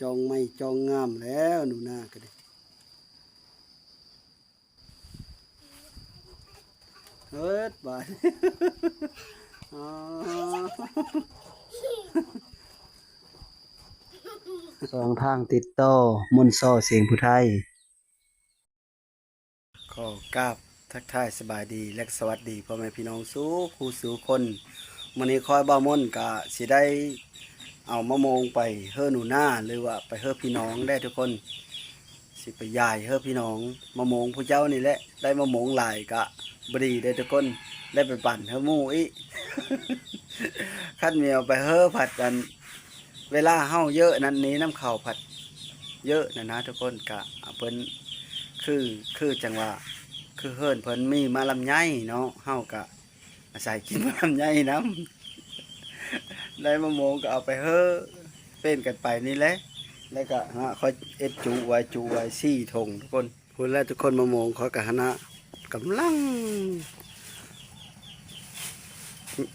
ຈອງໄມ້ຈອງງາມແລ້ວ ໜູນາກໍດີ. ເອີດ ບາດ ອໍ ຊ່ອງທາງຕິດຕໍ່ ມົນຊໍ ສຽງຜູ້ໄທ. ຂໍກາບທັກທາຍສະບາຍດີ ແລະ ສະຫວັດດີພໍ່ແມ່ພີ່ນ້ອງສູ່ຄູ່ສູ່ຄົນ. ມື້ນີ້ຂ້ອຍບ່າວມົນກະຊິໄດ້ເອົາມະມ່ວງໄປເຮີໜູນາ ຫຼືວ່າໄປເຮີພີ່ນ້ອງແດ່ທຸກຄົນ. ຊິໄປຢາຍເຮີພີ່ນ້ອງ ມະມ່ວງຜູ້ເຈົ້ານີ້ແຫຼະ. ໄດ້ມະມ່ວງຫຼາຍກະບໍ່ດີເດ້ທຸກຄົນ ໄດ້ໄປປັນເຮີໝູ່ອີກ. ຄັນມີເອົາໄປເຮີພັດ ອັນ ເວລາເຮົາເຢີະນັ້ນ ໜີນຳເຂົາພັດເຢີະນັ້ນນະທຸກຄົນ. ກະເພິ່ນ ຄື ຄືຈັ່ງວ່າ ຄືເຮືອນເພິ່ນມີໝາກລຳໄຍເນາະ ເຮົາກະອາໄສກິນໝາກລຳໄຍນຳ. ໄດ້ມະມ່ວງກໍເອົາໄປເຮີ ເປັນກັນໄປນີ້ແຫຼະ. ແລ້ວກໍຫາ ຂ້ອຍເອັດຈຸໄວ້ ຈຸໄວ້ສີ່ຖົງທຸກຄົນ. ພຸ້ນແຫຼະທຸກຄົນ ມະມ່ວງຂ້ອຍກໍຫັ້ນນະ ກຳລັງ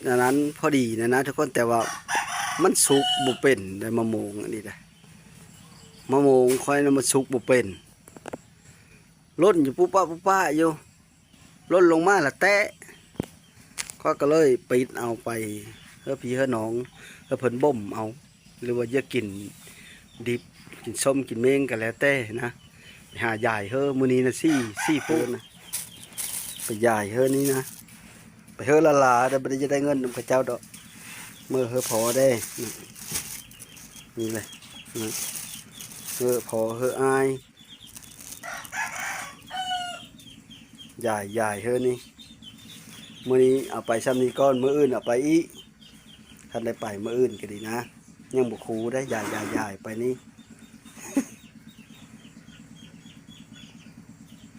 ອັນນັ້ນພໍດີນະນະທຸກຄົນ ແຕ່ວ່າມັນສຸກບໍ່ເປັນໄດ໋ ມະມ່ວງອັນນີ້ໄດ໋. ມະມ່ວງຂ້ອຍນະມັນສຸກບໍ່ເປັນ ຫຼົ່ນຢູ່ປຸປະປຸປະຢູ່ ຫຼົ່ນລົງມາລະແຕະ. ຂ້ອຍກໍເລີຍປິດເອົາໄປເຮີພີ່ເຮີນ້ອງ ເຮີເພິ່ນບົ່ມເອົາ ຫຼືວ່າຢາກກິນດິບ ກິນສົ້ມ ກິນເມັງກໍແລ້ວແຕ່ນະ. ໄປຫາຢາຍເຮີມື້ນີ້ນະ ສີ່ ສີ່ຜູ້ນະ ໄປຢາຍເຮີນີ້ນະ ໄປເຮີຫຼາໆ ແຕ່ບໍ່ໄດ້ຈະໄດ້ເງິນນຳເຂົາເຈົ້າດອກ. ເມືອເຮີພໍ່ແດ່ ນີ້ແຫຼະ ເຮີພໍ່ເຮີອ້າຍ ຢາຍ ຢາຍເຮີນີ້. ມື້ນີ້ເອົາໄປຊ່ຳນີ້ກ່ອນ ມື້ອື່ນເອົາໄປອີກ. ຄັນໄດ້ໄປມື້ອື່ນກໍດີນະ ຍັງບໍ່ຄູໄດ໋ ຢາຍ ຢາຍ ຢາຍໄປນີ້.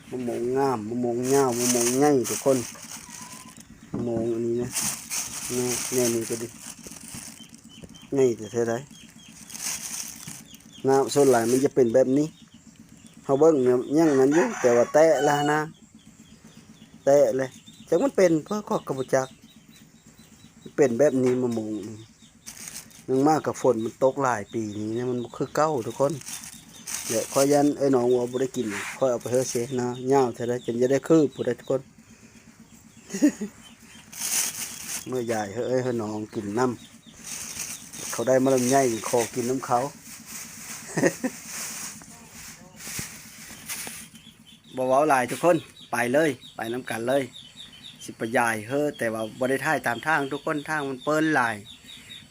ມະມ່ວງງາມ ມະມ່ວງຍາວ ມະມ່ວງໃຫຍ່ທຸກຄົນ. ມະມ່ວງອັນນີ້ນະ ແນວ ແນວນີ້ກໍດີ ໃຫຍ່ແທ້ໆໄດ໋. ນະ ສ່ວນຫຼາຍມັນຈະເປັນແບບນີ້ ເຮົາເບິ່ງນະ ຍັງນັ້ນຢູ່ ແຕ່ວ່າແຕະແລ້ວຫັ້ນນະ ແຕະແລ້ວ ຈັກມັນເປັນເພາະ ຂ້ອຍກໍບໍ່ຈັກ ເປັນແບບນີ້ ມະມ່ວງນີ້. ເນື່ອງມາກະຝົນມັນຕົກຫຼາຍປີນີ້ນະ ມັນບໍ່ຄືເກົ່າທຸກຄົນ. ແລະ ຂ້ອຍຢ້ານເອື້ອຍນ້ອງວ່າບໍ່ໄດ້ກິນ ຂ້ອຍເອົາໄປເຮີເຊນະ ຍາວເທົ່າໃດ ຈົນຈະໄດ້ຄືບພຸ້ນໃດ໋ທຸກຄົນ. ເມື່ອຢາຍເຮີເອື້ອຍເຮີນ້ອງກິນນຳ ເຂົາໄດ້ມາລຳໄຍຂໍກິນນຳເຂົາ. ບໍ່ເວົ້າຫຼາຍທຸກຄົນ ໄປເລີຍ ໄປນຳກັນເລີຍ. ຊິໄປຢາຍເຮີ ແຕ່ວ່າບໍ່ໄດ້ຖ່າຍຕາມທາງທຸກຄົນ ທາງມັນເປິນຫຼາຍ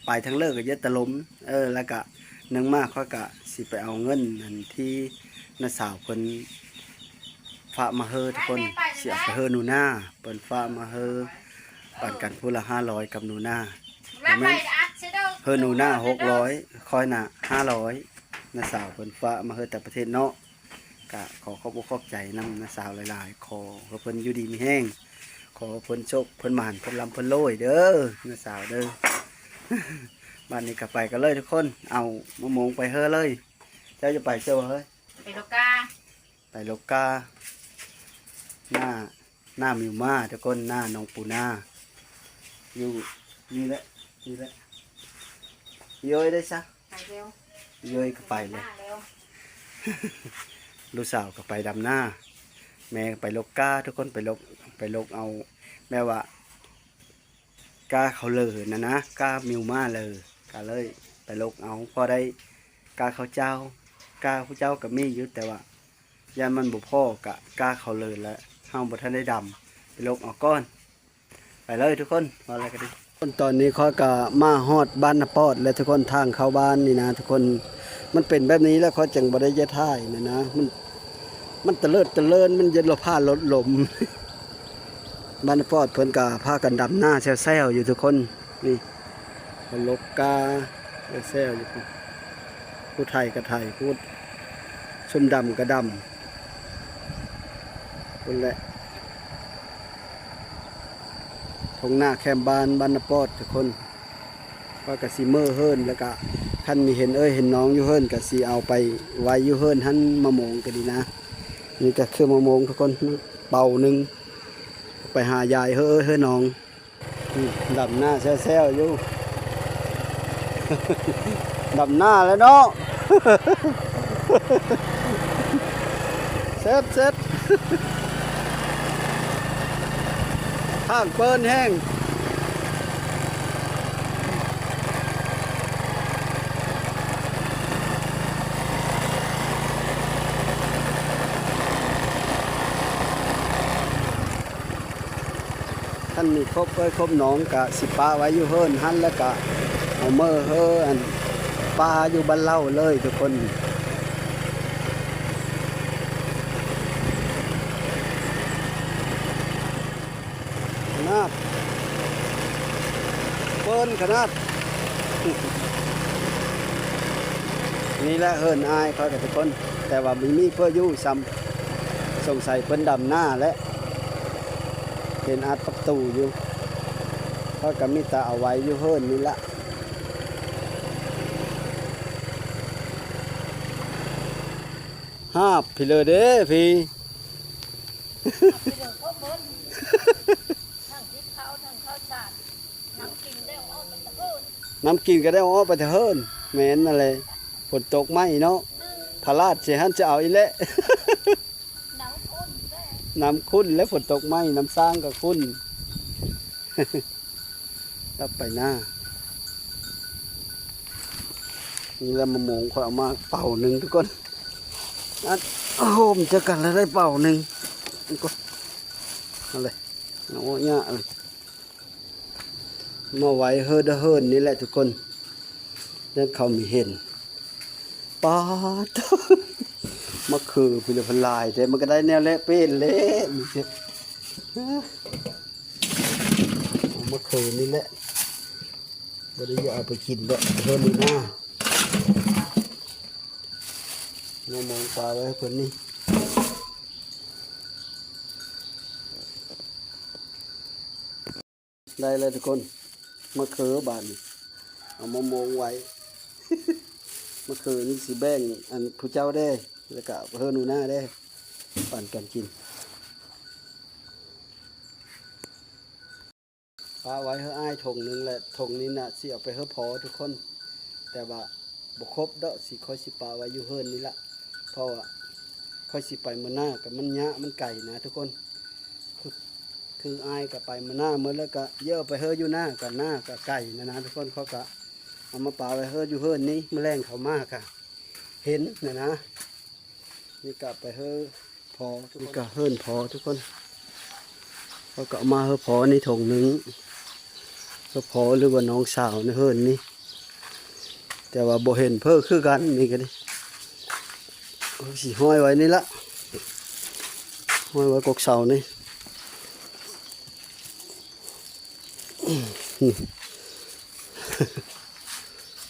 ໄປທາງເລີກກໍເຢີະຕະຫຼົມ. ເອີ ແລ້ວກະໜຶ່ງມາຂ້ອຍກະຊິໄປເອົາເງິນອັນທີ່ນ້າສາວເພິ່ນຝາກມາເຮີທຸກຄົນ ຊິເອົາໄປເຮີໜູນາ ເພິ່ນຝາກມາເຮີ ປັນກັນຜູ້ລະຫ້າຮ້ອຍກັບໜູນາ ບໍ່ແມ່ນ ເຮີໜູນາຫົກຮ້ອຍ ຂ້ອຍນະຫ້າຮ້ອຍ ນ້າສາວເພິ່ນຝາກມາເຮີຕ່າງປະເທດເນາະ. ກະຂໍຂອບອົກຂອບໃຈນຳນ້າສາວຫຼາຍໆ ຂໍໃຫ້ເພິ່ນຢູ່ດີມີແຮງ ຂໍໃຫ້ເພິ່ນໂຊກເພິ່ນໝານ ເພິ່ນລ່ຳເພິ່ນລວຍເດີ ນ້າສາວເດີ. ບາດນີ້ກໍໄປກັນເລີຍທຸກຄົນ ເອົາມະມ່ວງໄປເຮີເລີຍ. ເຈົ້າຈະໄປເຊີເຮີຍ? ໄປໂລກາ ໄປໂລກາ ໜ້າ ໜ້າມິວມາທຸກຄົນ ໜ້າໜອງປູນາ ຢູ່ນີ້ແຫຼະ ນີ້ແຫຼະ. ເອີຍ ໄດ້ຊະ ໄປແລ້ວ ເອີຍ ກໍໄປແລ້ວ ມາແລ້ວ. ລູກສາວກໍໄປດຳນາ ແມ່ໄປລົກກ້າທຸກຄົນ ໄປລົກ ໄປລົກເອົາ ແບບວ່າກ້າເຂົາເລີນະນະ ກ້າມິວມາເລີ ກໍເລີຍໄປລົກເອົາ ພໍໄດ້ກ້າເຂົາເຈົ້າ ກ້າຜູ້ເຈົ້າກໍມີຢູ່ ແຕ່ວ່າ ຢ້ານມັນບໍ່ພໍກະກ້າເຂົາເລີນແຫຼະ ເຮົາບໍ່ທັນໄດ້ດຳ ໄປລົກເອົາກ່ອນ. ໄປເລີຍທຸກຄົນ ວ່າແລ້ວກໍດີ. ຄົນ ຕອນນີ້ຂ້ອຍກໍມາຮອດບ້ານນາປອດແລ້ວທຸກຄົນ ທາງເຂົ້າບ້ານນີ້ນະທຸກຄົນ ມັນເປັນແບບນີ້ແລ້ວ ຂ້ອຍຈຶ່ງບໍ່ໄດ້ຈະຖ່າຍນະນະ ມັນ ມັນຕະເລີດຕະເລີນ ມັນເຢັນລະພາລົດລົມ. ບ້ານນາປອດເພິ່ນກໍພາກັນດຳນາແຊວໆຢູ່ທຸກຄົນ ນີ້ ເພິ່ນລົກກ້າແຊວໆຢູ່ ຜູ້ໄຖກໍໄຖ ຜູ້ ຊຸມດຳກະດຳ ພຸ້ນແຫຼະ ທົ່ງນາແຄມບ້ານ ບ້ານນາປອດທຸກຄົນ. ຂ້ອຍກະຊິເມືອເຮືອນ ແລ້ວກະຄັນມີເຫັນເອື້ອຍເຫັນນ້ອງຢູ່ເຮືອນ ກະຊິເອົາໄປໄວ້ຢູ່ເຮືອນຫັ້ນ ມະມ່ວງກະດີນະ. ນີ້ກະຄືມະມ່ວງທຸກຄົນ ເປົາໜຶ່ງ ໄປຫາຢາຍເຮີເອື້ອຍເຮີນ້ອງ. ອືມ ດຳນາແຊວໆຢູ່ ດຳນາແລ້ວເນາະ ເສັດ ເສັດ ທາງເປີນແຮງ. ຄັນມີຄົບເອີຍຄົບໜອງກະຊິປະໄວ້ຢູ່ເຮືອນຫັ້ນ ແລ້ວກະເອົາເມືອເຮີອັນ ປາຢູ່ບ້ານເລົ່າເລີຍທຸກຄົນ. ຂະໜາດ ເປີນຂະໜາດ. ນີ້ແຫຼະເຮືອນອ້າຍຂ້ອຍກັບທຸກຄົນ ແຕ່ວ່າບໍ່ມີເພື່ອຢູ່ຊ້ຳ ສົງໄສເພິ່ນດຳໜ້າແຫຼະ ເຫັນອັດປະຕູຢູ່. ຂ້ອຍກໍມີແຕ່ເອົາໄວ້ຢູ່ເຮືອນນີ້ລະ. ຫາບພີ້ເລີເດ້ພີ້. ນ້ຳກິນກໍໄດ້ເອົາອອກໄປແຕ່ເຮືອນ. ແມ່ນນັ້ນແຫຼະ. ຝົນຕົກໃໝ່ເນາະ. ພະລາດຊິຫັ້ນຈະເອົາອີກແຫຼະ. ນ້ຳຂຸ້ນແລະ ຝົນຕົກໃໝ່ ນ້ຳສ້າງກໍຂຸ້ນ. ກັບໄປນາ. ນີ້ແຫຼະ ມະມ່ວງຂ້ອຍເອົາມາເປົາໜຶ່ງທຸກຄົນ. ອັນ ໂຮມໃສ່ກັນແລ້ວໄດ້ເປົາໜຶ່ງ. ນີ້ກໍ ເອົາເລີຍ. ໂອ້ຍ ຍາກເລີຍ. ມາໄວ້ເຮີດະເຮີນນີ້ແຫຼະທຸກຄົນ ຢ້ານເຂົາມີເຫັນ. ປາດ ມະເຂືອພີ້ລະ ເພິ່ນຫຼາຍແທ້. ມັນກໍໄດ້ແນວແລະເປນແຫຼະ ມີແຕ່ ເອົາມະເຂືອນີ້ແຫຼະ ບໍ່ໄດ້ຢາກເອົາໄປກິນດອກ. ເຮີດນີ້ນາ ມາມອງປາໄວ້ໃຫ້ເພິ່ນນີ້. ໄດ້ແລ້ວທຸກຄົນ ມະເຂືອບາດນີ້ ເອົາມາໂມງໄວ້. ມະເຂືອນີ້ຊິແບ່ງອັນຜູ້ເຈົ້າແດ່ ແລ້ວກະເຮືອນໜູນາແດ່ ປັນກັນກິນ. ປະໄວ້ເຮີອ້າຍຖົງໜຶ່ງ ແລະ ຖົງນີ້ນະຊິເອົາໄປເຮີພໍ່ທຸກຄົນ ແຕ່ວ່າບໍ່ຄົບດອກ ຊິ ຂ້ອຍຊິປະໄວ້ຢູ່ເຮືອນນີ້ລະ ເພາະວ່າຂ້ອຍຊິໄປມື້ໜ້າ ກະມັນຍາກ ມັນໄກນະທຸກຄົນ. ຄື ຄືອ້າຍກະໄປມື້ໜ້າໝົດ ແລ້ວກະເຢີ້ໄປເຮີຢູ່ໜ້າ ກະໜ້າກະໄກນະນະທຸກຄົນ. ເຂົາກະເອົາມາປະໄວ້ເຮີຢູ່ເຮືອນນີ້ ມື້ແລງເຂົາມາກະເຫັນນະນະ. ນີ້ກະໄປເຮີພໍ່ ນີ້ກະເຮືອນພໍ່ທຸກຄົນ. ເຂົາກະເອົາມາເຮີພໍ່ນີ້ຖົງໜຶ່ງ ເຮີພໍ່ ຫຼືວ່ານ້ອງສາວໃນເຮືອນນີ້. ແຕ່ວ່າບໍ່ເຫັນເພີ້ຄືກັນ ນີ້ກະດີ. ເອົາຊິຫ້ອຍໄວ້ນີ້ລະ ຫ້ອຍໄວ້ກົກເສົານີ້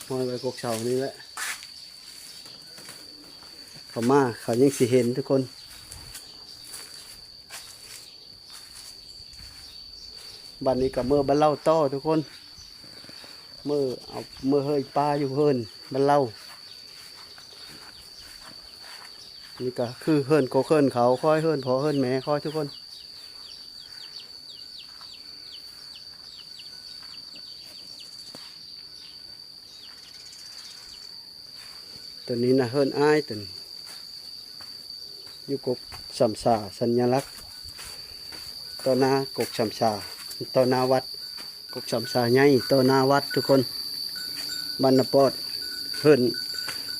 ຫ້ອຍໄວ້ກົກເສົານີ້ແຫຼະ. ເຂົາມາ ເຂົາຍັງຊິເຫັນທຸກຄົນ. ບາດນີ້ກະເມືອບ້ານເລົ່າຕໍ່ທຸກຄົນ ເມືອ ເອົາ ເມືອເຮີປ້າຢູ່ເຮືອນບ້ານເລົ່າ. ນີ້ກະຄືເຮືອນກົກເຮືອນເຂົາຂ້ອຍ ເຮືອນພໍ່ເຮືອນແມ່ຂ້ອຍທຸກຄົນ. ໂຕນີ້ນະເຮືອນອ້າຍ ໂຕນີ້ຢູ່ກົກສາມສາ ສັນຍາລັກຕໍ່ໜ້າກົກສາມສາ ຕໍ່ໜ້າວັດ ກົກສາມສາໃຫຍ່ຕໍ່ໜ້າວັດທຸກຄົນ. ບ້ານນາປອດ ເຮືອນ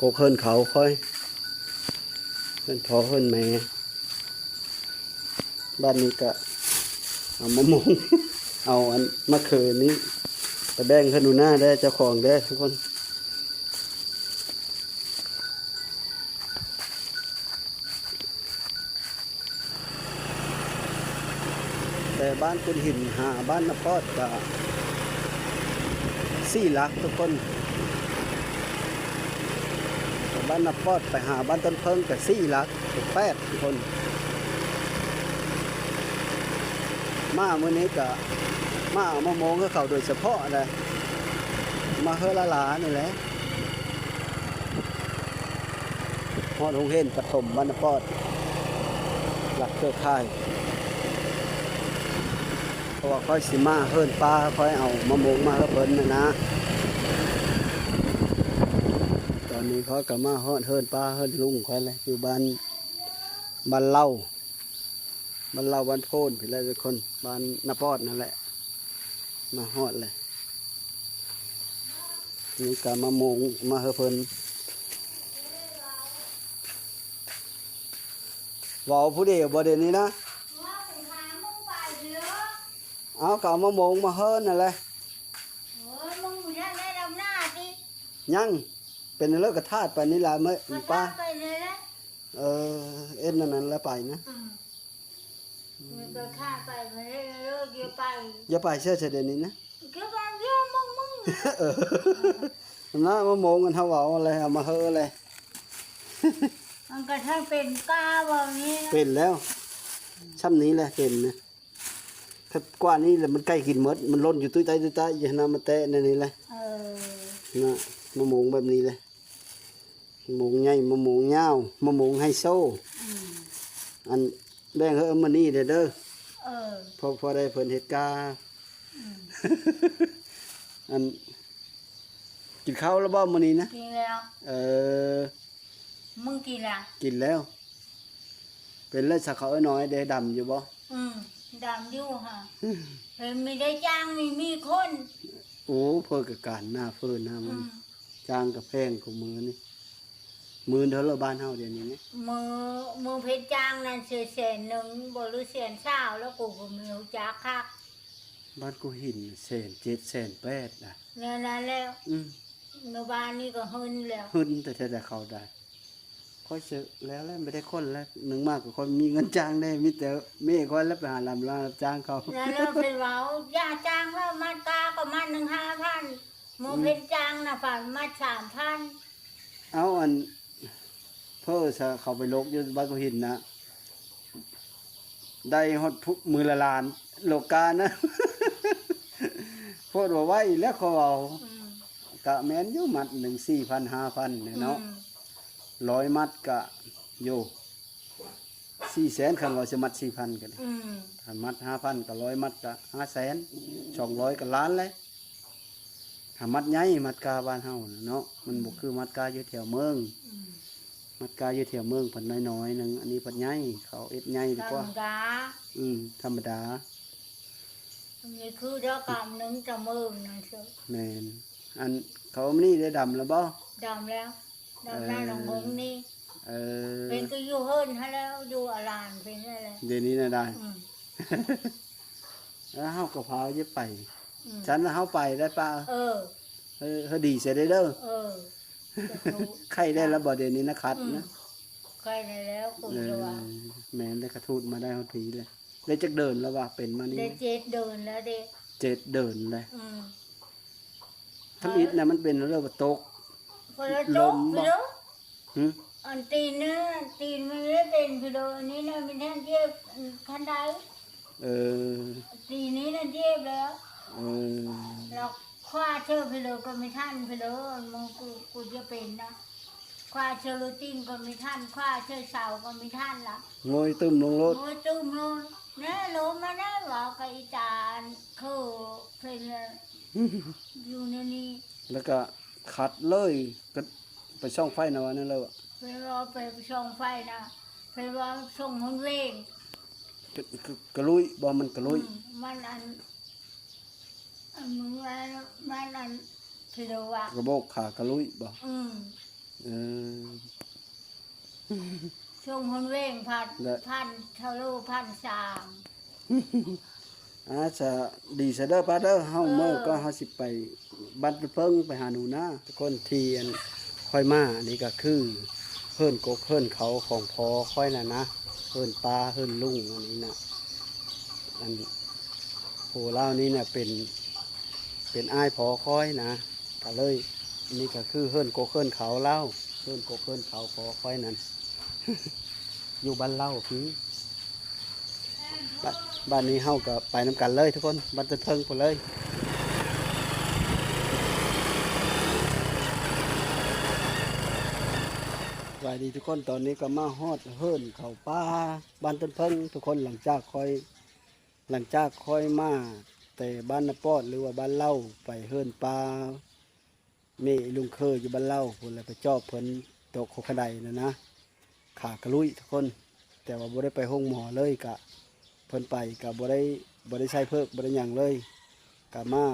ກົກເຮືອນເຂົາຂ້ອຍ ເຮືອນພໍ່ເຮືອນແມ່. ບາດນີ້ກະເອົາມະມ່ວງ ເອົາອັນມະເຂືອນີ້ໄປແບ່ງເຮືອນໜູນາແດ່ ເຈົ້າຂອງແດ່ທຸກຄົນ. ແຕ່ບ້ານກຸນຫີນຫາບ້ານນາປອດກະສີ່ຫຼັກທຸກຄົນ. ຈາກບ້ານນາປອດໄປຫາບ້ານຕົ້ນເຜິ້ງກະສີ່ຫຼັກ ເປັນແປດທຸກຄົນ. ມາມື້ນີ້ກະມາເອົາມະມ່ວງໃຫ້ເຂົາໂດຍສະເພາະແຫຼະ ມາເຮີຫຼາໆນີ້ແຫຼະ. ຮອດໂຮງຮຽນປະຖົມບ້ານນາປອດ ຫຼັກເຄືອຂ່າຍ. ເພາະວ່າຂ້ອຍຊິມາເຮືອນປ້າ ຂ້ອຍເອົາມະມ່ວງມາໃຫ້ເພິ່ນນະນະ. ກະ ອັນນີ້ຂ້ອຍກໍມາຮອດເຮືອນປ້າເຮືອນລຸງຂ້ອຍແຫຼະ ຢູ່ບ້ານ ບ້ານເລົ່າ ບ້ານເລົ່າບ້ານໂພນພີ້ແຫຼະທຸກຄົນ ບ້ານນາປອດນັ້ນແຫຼະ ມາຮອດແລ້ວ. ນີ້ກໍມາໂມງມາເຮີເພິ່ນ ເວົ້າຜູ້ດຽວບໍ່ດຽວນີ້ນະ? ເວົ້າໄປຫາໝູ່ໄປເດີ. ເອົາ ກໍເອົາມາໂມງມາເຮີນັ້ນແຫຼະ. ໂອ້ຍ ມຶງບໍ່ທັນໄດ້ດຳນາຕິ? ຍັງ. ເປັນແລ້ວກໍທາດໄປນີ້ລະ ເມື່ອ ກໍ ປ້າ ທາດໄປນີ້ແຫຼະ. ເອີ ເຮັດນັ້ນນັ້ນລະໄປນະ. ອືມ ມັນກໍຂາດໄປ ມັນເຮັດເລີກ ຢ່າໄປ ຢ່າໄປເສີຍຊະດຽວນີ້ນະ ຄືວ່າເລື່ອງມຶງໆ ເອີ ນະ ມາໂມງກັນເຮົາເວົ້າແລ້ວ ເອົາມາເຮີແລ້ວ ມັນກໍຖ້າເປັນກ້າເວົ້ານີ້ນະ ເປັນແລ້ວ ຊ່ຳນີ້ແຫຼະເປັນນະ ຖ້າກວ່ານີ້ແຫຼະມັນໃກ້ກິນໝົດ ມັນຫຼົ່ນຢູ່ຕຸ້ຍໃຕ້ຕຸ້ຍໃຕ້ ຢ່ານຳມາແຕະແນວນີ້ແຫຼະ ເອີ ນະ ມາໂມງແບບນີ້ແຫຼະ. ມະມ່ວງໃຫຍ່ ມະມ່ວງຍາວ ມະມ່ວງໄຮໂຊ ອືມ ອັນແບ່ງເຮີມື້ນີ້ແດ່ເດີ ເອີ ພໍ ພໍໄດ້ເພິ່ນເຮັດກາ ອືມ ອັນ ກິນເຂົ້າແລ້ວບໍ່ມື້ນີ້ນະ? ກິນແລ້ວ ເອີ ມຶງກິນລະ? ກິນແລ້ວ ເປັນແລ້ວຊະເຂົາເອີນ້ອຍໄດ້ດຳຢູ່ບໍ່? ອືມ ດຳຢູ່ຫະ ເພິ່ນມີໄດ້ຈ້າງ ມີ ມີຄົນ ໂອ້ ເພິ່ນກໍການໜ້າເຟີ້ໜ້າມັນ ອືມ ຈ້າງກະແພງກູມື້ນີ້ ໝື່ນເທົ່າລະບ້ານເຮົາດຽວນີ້ນະ? ມື້ ມື້ເພິ່ນຈ້າງນັ້ນເສຍແສນໜຶ່ງບໍ່ ຫຼືແສນຊາວ ແລ້ວກູກໍບໍ່ຮູ້ຈັກຄັກ ບ້ານກູຫີນແສນເຈັດແສນແປດນະ ແນວນັ້ນແຫຼະ ອືມ ມື້ວານນີ້ກໍເຮີນແລ້ວ ເຮີນແຕ່ ແຕ່ເຂົາໄດ້ ຂ້ອຍເຊີແລ້ວແຫຼະ ບໍ່ໄດ້ຄົນແລ້ວ ໜຶ່ງມາກໍຂ້ອຍມີເງິນຈ້າງແດ່ ມີແຕ່ແມ່ຂ້ອຍແລ້ວໄປຫາລຳລາບຈ້າງເຂົາ ແລ້ວເພິ່ນເວົ້າ ຢ່າຈ້າງແລ້ວ ມັດກາກໍມັດໜຶ່ງຫ້າພັນ ໝູ່ເພັນຈ້າງນະ ພັນ ມັດສາມພັນ ເອົາ ອັນ ເພີ້ຊະ ເຂົາໄປຫຼົກຢູ່ບ້ານໂກຫິນນະ ໄດ້ຮອດມື້ລະລ້ານ ໂລການະ ໂພດວ່າໄວແລ້ວ ເຂົາເວົ້າ ອືມ ກະແມ່ນຢູ່ ມັດໜຶ່ງສີ່ພັນ ຫ້າພັນແຫຼະເນາະ ອືມ ຮ້ອຍມັດກະ ໂຢ ສີ່ແສນ ຄັນວ່າຊິມັດສີ່ພັນກໍໄດ້ ອືມ ຄັນມັດຫ້າພັນກໍ ຮ້ອຍມັດກໍຫ້າແສນ ສອງຮ້ອຍກໍລ້ານແຫຼະ ຫາມັດໃຫຍ່ ມັດກາບ້ານເຮົານະເນາະ ມັນບໍ່ຄືມັດກາຢູ່ແຖວເມືອງ ອືມ ມັດກາຢູ່ແຖວເມືອງເພິ່ນນ້ອຍໆໜຶ່ງ ອັນນີ້ເພິ່ນໃຫຍ່ ເຂົາເຮັດໃຫຍ່ດີກວ່າ ທຳມະດາ ອືມ ທຳມະດາ ອັນນີ້ຄືດອກກຳໜຶ່ງຈະເມີງນັ້ນເຊີ ແມ່ນ ອັນເຂົາມື້ນີ້ໄດ້ດຳແລ້ວບໍ່? ດຳແລ້ວ ດຳນາໜອງຫົງນີ້ ເອີ ເພິ່ນກໍຢູ່ເຮືອນຫັ້ນແລ້ວ ຢູ່ອາລານເພິ່ນຫັ້ນແຫຼະ ດຽວນີ້ນະໄດ້ ອືມ ແລ້ວເຮົາກໍພາເອົາໄປ ອືມ ຊັ້ນເຮົາໄປໄດ້ປະ ເອີ ເອີ ເຮົາດີໃສ່ໄດ້ເດີ ເອີ ໄຂ້ໄດ້ແລ້ວບໍ່ດຽວນີ້ນະ ຄັດນະ ອືມ ໄຂ້ໄດ້ແລ້ວ ຄົນ ເອີ ລະວ່າ ແມ່ນ ໄດ້ກະທູດມາໄດ້ຮອດພີແລ້ວ ໄດ້ຈັກເດືອນແລ້ວວະ ເປັນມານີ້ ໄດ້ເຈັດເດືອນແລ້ວເດ້ ເຈັດເດືອນແລ້ວ ອືມ ທຳອິດນະ ມັນເປັນເລື່ອງວ່າຕົກ ຄົນລະຕົກ ລົມບໍ່? ພີໂດ ຫື? ອັນຕີນນີ້ ຕີນມັນໄດ້ເປັນພີໂດ ອັນນີ້ນະ ມີແທ່ນເຈັບ ອັນ ຄັນໄດ ເອີ ຕີນນີ້ນະເຈັບແລ້ວ ເອີ ແລ້ວຂວາເທື່ອພີໂດກໍມີທ່ານພີໂດ ມື້ກູ ກູຈະເປັນນະ ຂວາເທື່ອໂລຕີນກໍມີທ່ານ ຂວາເທື່ອເສົາກໍມີທ່ານລະ ໂງຍຕຶ້ມລົງໂລດ ໂງຍຕຶ້ມລົງ ແນ່ລົມມາແນ່ ເວົ້າກັບອີຕາ ອັນ ຄືເພິ່ນ ຢູ່ໃນນີ້ ແລ້ວກະຂັດເລີຍ ກະໄປສ່ອງໄຟນະ ວ່ານັ້ນເລີຍ ເພິ່ນວ່າໄປສ່ອງໄຟນະ ເພິ່ນວ່າສົ່ງຫົນເວງ ກະ ກະ ກະລຸຍບໍ່ ມັນກະລຸຍ ອືມ ມັນອັນ ອັນ ມັນ ມັນອັນ ທີ່ລະວ່າ ກະໂບກຂາກະລຸຍບໍ່ ອືມ ເອີ ຊ່ວງຫົນເວງພັນ ແລະ ພັນເທົ່າໂລ ພັນສາມ ອາ ສະ ດີຊະເດີປ້າເດີ ເຮົາ ເອີ ເມື່ອກໍເຮົາຊິໄປບ້ານຕົ້ນເຜິ້ງ ໄປຫາໜູນາ ຄົນທີ່ ອັນ ຂ້ອຍມາ ອັນນີ້ກໍຄືເຮືອນກົກເຮືອນເຂົາຂອງພໍ່ຂ້ອຍນັ້ນນະ ເຮືອນປ້າເຮືອນລຸງ ອັນນີ້ນະ ອັນ ຜູ້ລາວນີ້ນະ ເປັນ ເປັນອ້າຍພໍ່ຂ້ອຍນະ ກະເລີຍ ອັນນີ້ກະຄືເຮືອນກົກເຮືອນເຂົາລາວ ເຮືອນກົກເຮືອນເຂົາພໍ່ຂ້ອຍນັ້ນ ຢູ່ບ້ານເລົ່າພີ້ ບາດ ບາດນີ້ເຮົາກະໄປນຳກັນເລີຍທຸກຄົນ ບ້ານຕົ້ນເຜິ້ງພຸ້ນເລີຍ ສະບາຍດີທຸກຄົນ ຕອນນີ້ກະມາຮອດເຮືອນເຂົາປ້າບ້ານຕົ້ນເຜິ້ງທຸກຄົນ ຫຼັງຈາກຂ້ອຍ ຫຼັງຈາກຂ້ອຍມາແຕ່ບ້ານນາປອດ ຫຼືວ່າບ້ານເລົ່າ ໄປເຮືອນປ້າ ແມ່ລຸງເຄີຢູ່ບ້ານເລົ່າພຸ້ນແຫຼະ ໄປຈອບເພິ່ນຕົກຫົວຂະໄດນັ້ນນະ ຂາກະລຸຍທຸກຄົນ. ແຕ່ວ່າບໍ່ໄດ້ໄປໂຮງໝໍເລີຍ ກະເພິ່ນໄປກະບໍ່ໄດ້ ບໍ່ໄດ້ໃສ່ເພິກ ບໍ່ໄດ້ຫຍັງເລີຍ ກະມາ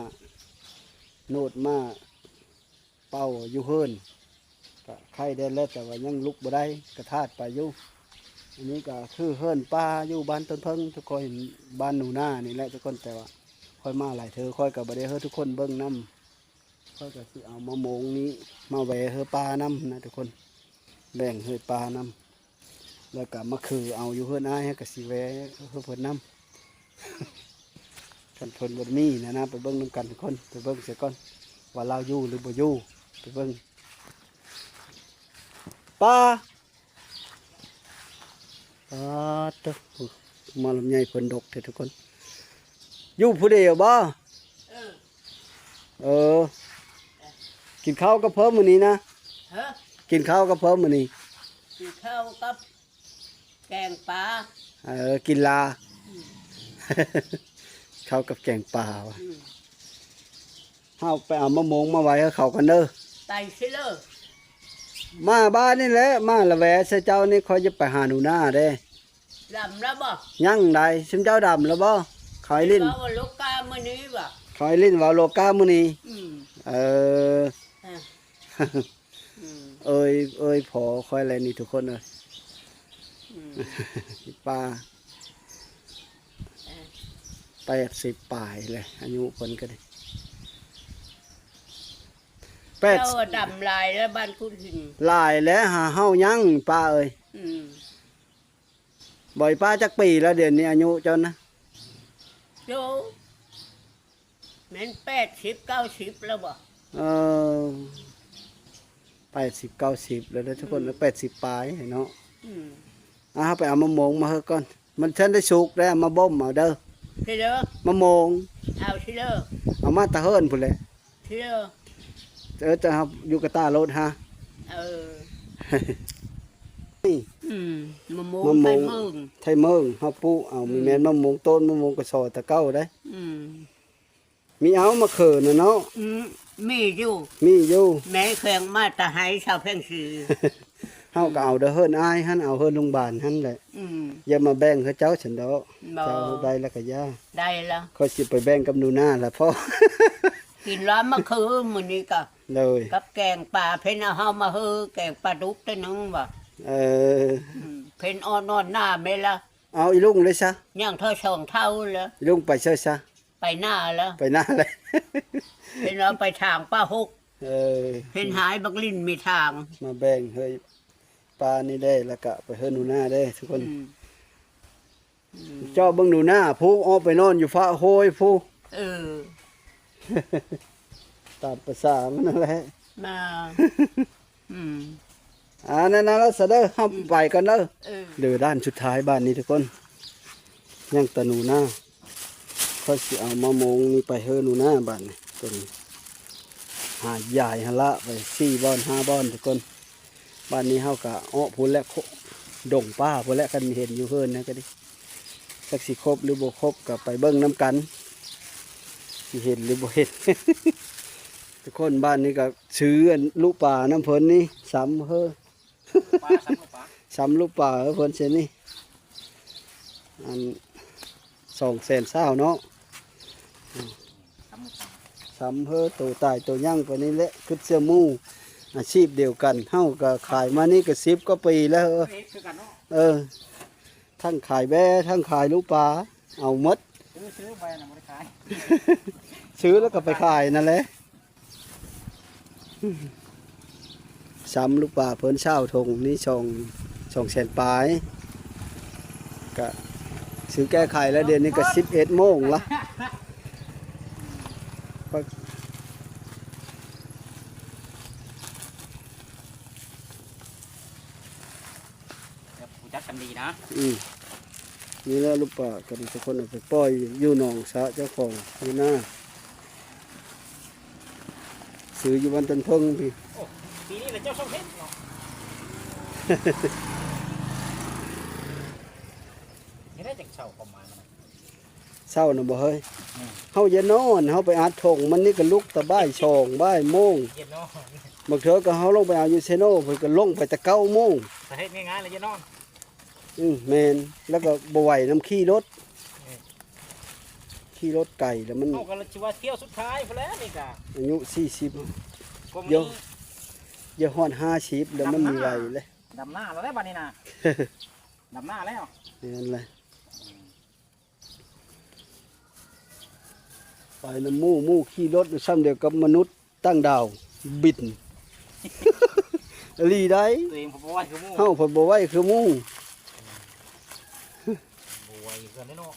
ໂນດມາ ເປົ່າຢູ່ເຮືອນ ກະໄຂ້ແດ່ແລ້ວ ແຕ່ວ່າຍັງລຸກບໍ່ໄດ້ ກະທາດໄປຢູ່. ອັນນີ້ກະຄືເຮືອນປ່າຢູ່ບ້ານຕົ້ນເຜິ້ງ ທຸກຄົນ ບ້ານໜູນານີ້ແຫຼະທຸກຄົນ. ແຕ່ວ່າຂ້ອຍມາຫຼາຍເທື່ອ ຂ້ອຍກະບໍ່ໄດ້ໃຫ້ທຸກຄົນເບິ່ງນຳ ຂ້ອຍກະຊິເອົາມະໂມງນີ້ມາແຫວະເຮືອປ່ານຳນະທຸກຄົນ ແບ່ງເຮືອປ່ານຳ ແລ້ວກະມາຄືເອົາຢູ່ເຮືອນອ້າຍ ເຮົາກະຊິແຫວະເຮືອເພິ່ນນຳ ຄັນເພິ່ນບໍ່ມີນະນະ. ໄປເບິ່ງນຳກັນທຸກຄົນ ໄປເບິ່ງເສຍກ່ອນວ່າລາວຢູ່ຫຼືບໍ່ຢູ່ ໄປເບິ່ງ. ປາ ປາດໂທ້ ໝໍລຳໄຍເພິ່ນດົກແທ້ທຸກຄົນ. ຢູ່ຜູ້ດຽວບໍ່? ເອີ ເອີ ກິນເຂົ້າກັບເພິ່ນມື້ນີ້ນະ? ຮະ? ກິນເຂົ້າກັບເພິ່ນມື້ນີ້? ກິນເຂົ້າກັບແກງປາ. ເອີ ກິນລາ ອືມ ເຂົ້າກັບແກງປາວ່າ ອືມ ເຮົາໄປເອົາມະມ່ວງມາໄວ້ໃຫ້ເຂົາກ່ອນເດີ. ໄປຊິເລີ ມາບ້ານນີ້ແຫຼະ ມາລະແວໃສ່ເຈົ້ານີ້ ຂ້ອຍຈະໄປຫາໜູນາເດ້. ດຳແລ້ວບໍ່? ຍັງໃດ໋ ຊຸມເຈົ້າດຳແລ້ວບໍ່? ເຂົາໃຫ້ຫຼິ້ນ ເວົ້າໂລກາມື້ນີ້ບໍ່? ເຂົາໃຫ້ຫຼິ້ນເວົ້າໂລກາມື້ນີ້. ອືມ ເອີ ອືມ ເອີຍ ເອີຍ ພໍ່ຂ້ອຍແລະນີ້ທຸກຄົນເອີຍ. ອືມ ປ້າ ເອີ ແປດສິບປາຍແຫຼະ ອາຍຸເພິ່ນກະດີ ແປດ ເຈົ້າດຳຫຼາຍແລ້ວ ບ້ານກຸດຫີນ ຫຼາຍແລ້ວ ຫາເຮົາຍັງ ປ້າເອີຍ. ອືມ ບໍ່ ປ້າຈັກປີແລ້ວດຽວນີ້ ອາຍຸເຈົ້ານະ? ໂຍ ແມ່ນແປດສິບເກົ້າສິບແລ້ວບໍ່? ເອີ ແປດສິບເກົ້າສິບແລ້ວເດີທຸກຄົນ ອືມ ແປດສິບປາຍເນາະ. ອືມ ອ່າ ເຮົາໄປເອົາມະມ່ວງມາເຮີກ່ອນ ມັນທັນໄດ້ສຸກແລ້ວ ເອົາມາບົ່ມເອົາເດີ. ຊິເລີ ມະມ່ວງ ເອົາຊິເລີ ເອົາມາແຕ່ເຮືອນພຸ້ນແຫຼະ. ເທື່ອ ເອີ ຈະເຮົາຢູ່ກະຕາໂລດຮະ. ເອີ ນີ້ ອືມ ມະມ່ວງ ມະມ່ວງໄທເມີງ ໄທເມີງເຮົາປູກເອົາ. ອືມ ມີແມ່ນມະມ່ວງຕົ້ນ ມະມ່ວງກະຊໍແຕ່ເກົ່າເດ້. ອືມ ມີເອົາມະເຂີນນະເນາະ. ອືມ ມີຢູ່ ມີຢູ່ ແມ່ແຂວງມາແຕ່ໄຮຊາວແພງສີ. ເຮົາກະເອົາແຕ່ເຮືອນອ້າຍຫັ້ນ ເອົາເຮືອນລຸງບານຫັ້ນແຫຼະ. ອືມ ຢ່າມາແບ່ງໃຫ້ເຈົ້າຊັ້ນດອກ. ບໍ່ ເຈົ້າໄດ້ແລ້ວກະຢ່າ. ໄດ້ລະ ຂ້ອຍຊິໄປແບ່ງກັບໜູນາລະພໍ. ກິນລະມະຄືມື້ນີ້ກະ ໂດຍ ກັບແກງປາ ເພິ່ນເອົາເຮົາມາເຮີແກງປາດຸກເທື່ອໜຶ່ງວ່າ. ເອີ ອືມ ເພິ່ນອ່ອນໆໜ້າແມ່ນລະ. ເອົາ ອີລຸງເລີຍຊະ ຍັງເທົ່າສອງເທົ່າລະ. ອີລຸງໄປໃສຊະ? ໄປນາລະ ໄປນາລະ. ເພິ່ນວ່າໄປຖາງປາຫົກ. ເອີ ເພິ່ນຫາຍບັກລິ້ນມີຖາງ ມາແບ່ງເຮີຍປານີ້ແດ່ ແລ້ວກະໄປເຮີໜູນາແດ່ທຸກຄົນ. ອືມ ອືມ ເຈົ້າເບິ່ງໜູນາ ຜູ້ອອກໄປນອນຢູ່ຟ້າໂຮຍຜູ້. ເອີ ຕາມປະສາມັນນັ້ນແຫຼະ ມາ ອືມ ອ່າ ນັ້ນລະຊະເດີ ເຮົາໄປກ່ອນເດີ. ເອີ ເດີ ດ້ານສຸດທ້າຍບາດນີ້ທຸກຄົນ ຍັງແຕ່ໜູນາ. ຂ້ອຍຊິເອົາມະມ່ວງນີ້ໄປເຮີໜູນາບາດນີ້. ຕົວນີ້ຫາຢາຍຫັ້ນລະ ໄປສີ່ບ່ອນຫ້າບ່ອນທຸກຄົນ. ບາດນີ້ເຮົາກະເອາະພຸ້ນແຫຼະ ດົງປ່າພຸ້ນແຫຼະ ຄັນເຫັນຢູ່ເຮືອນນະກະດີ. ຈັກຊິຄົບຫຼືບໍ່ຄົບກະໄປເບິ່ງນຳກັນ ຊິເຫັນຫຼືບໍ່ເຫັນ. ທຸກຄົນ ບາດນີ້ກະຊື້ອັນລູກປານຳເພິ່ນນີ້ ຊຳເຮີ ປາ ຊຳລູກປາ ຊຳລູກປາເຮີເພິ່ນເຊັ່ນນີ້ ອັນ ສອງແສນຊາວເນາະ. ຊຳລູກປາ ຊຳເຮີໂຕຕາຍໂຕຍັງໄປນີ້ແຫຼະ ຄຶດເຊື່ອໝູ່ ອາຊີບດຽວກັນ. ເຮົາກະຂາຍມານີ້ກະສິບກວ່າປີແລ້ວ. ເອີ ເຮັດຄືກັນເນາະ ເອີ ທັງຂາຍແບ້ ທັງຂາຍລູກປາ ເອົາໝົດ. ຊື້ ຊື້ໄປນະ ບໍ່ໄດ້ຂາຍ ຊື້ແລ້ວກໍໄປຂາຍນັ້ນແຫຼະ. ຊຳລູກປາເພິ່ນຊາວຖົງນີ້ ສອງ ສອງແສນປາຍ ກະຊື້ແກ້ໄຂແລ້ວ ດຽວນີ້ກະສິບເອັດໂມງລະ. ແບບຮູ້ຈັກກັນດີນະ. ອືມ ນີ້ແຫຼະລູກປາກໍດີ ທຸກຄົນເອົາໄປປ່ອຍຢູ່ໜອງສະເຈົ້າຂອງຢູ່ນາ ຊື້ຢູ່ບ້ານຕົ້ນເຜິ້ງພີ້. ໂອ້ ປີນີ້ລະເຈົ້າຊອກເຮັດເນາະ ເຮັດໄດ້ຈັກເຊົາປະມານນະ? ຊ ເຊົ້ານະບໍ່ເຮີ້ຍ? ອືມ ເຮົາຢ່ານອນ ເຮົາໄປອັດຖົງມັນນີ້ກໍລຸກແຕ່ບ່າຍສອງ ບ່າຍໂມງ ຢ່ານອນ ບາງເທື່ອກໍເຮົາລົງໄປເອົາຢູ່ເຊໂນ ເພິ່ນກໍລົງໄປແຕ່ເກົ້າໂມງ. ສາເຫດງ່າຍໆເລີຍ ຢ່ານອນ. ອືມ ແມ່ນ ແລ້ວກໍບໍ່ໄຫວນຳຂີ່ລົດ ອືມ ຂີ່ລົດໄກແລ້ວມັນ ເຮົາກໍຊິວ່າຖ້ຽວສຸດທ້າຍພຸ້ນແຫຼະນີ້ກະ ອາຍຸສີ່ສິບ ກວ່າ ເອີ ຢ່າຮອດຫ້າສິບແລ້ວມັນມີໄຫວເລີຍ. ດຳນາແລ້ວເດ້ບັດນີ້ນະ ດຳນາແລ້ວ ແມ່ນແຫຼະ. ໄປນຳໝູ່ ໝູ່ຂີ່ລົດຢູ່ຊ່ຳດຽວກັບມະນຸດຕ່າງດາວບິນ ອີ່ຫຼີໃດ໋. ຕົວເອງບໍ່ໄຫວຄືໝູ່ ເຮົາພັດບໍ່ໄຫວຄືໝູ່ ບໍ່ໄຫວຄືກັນເດ້ເນາະ.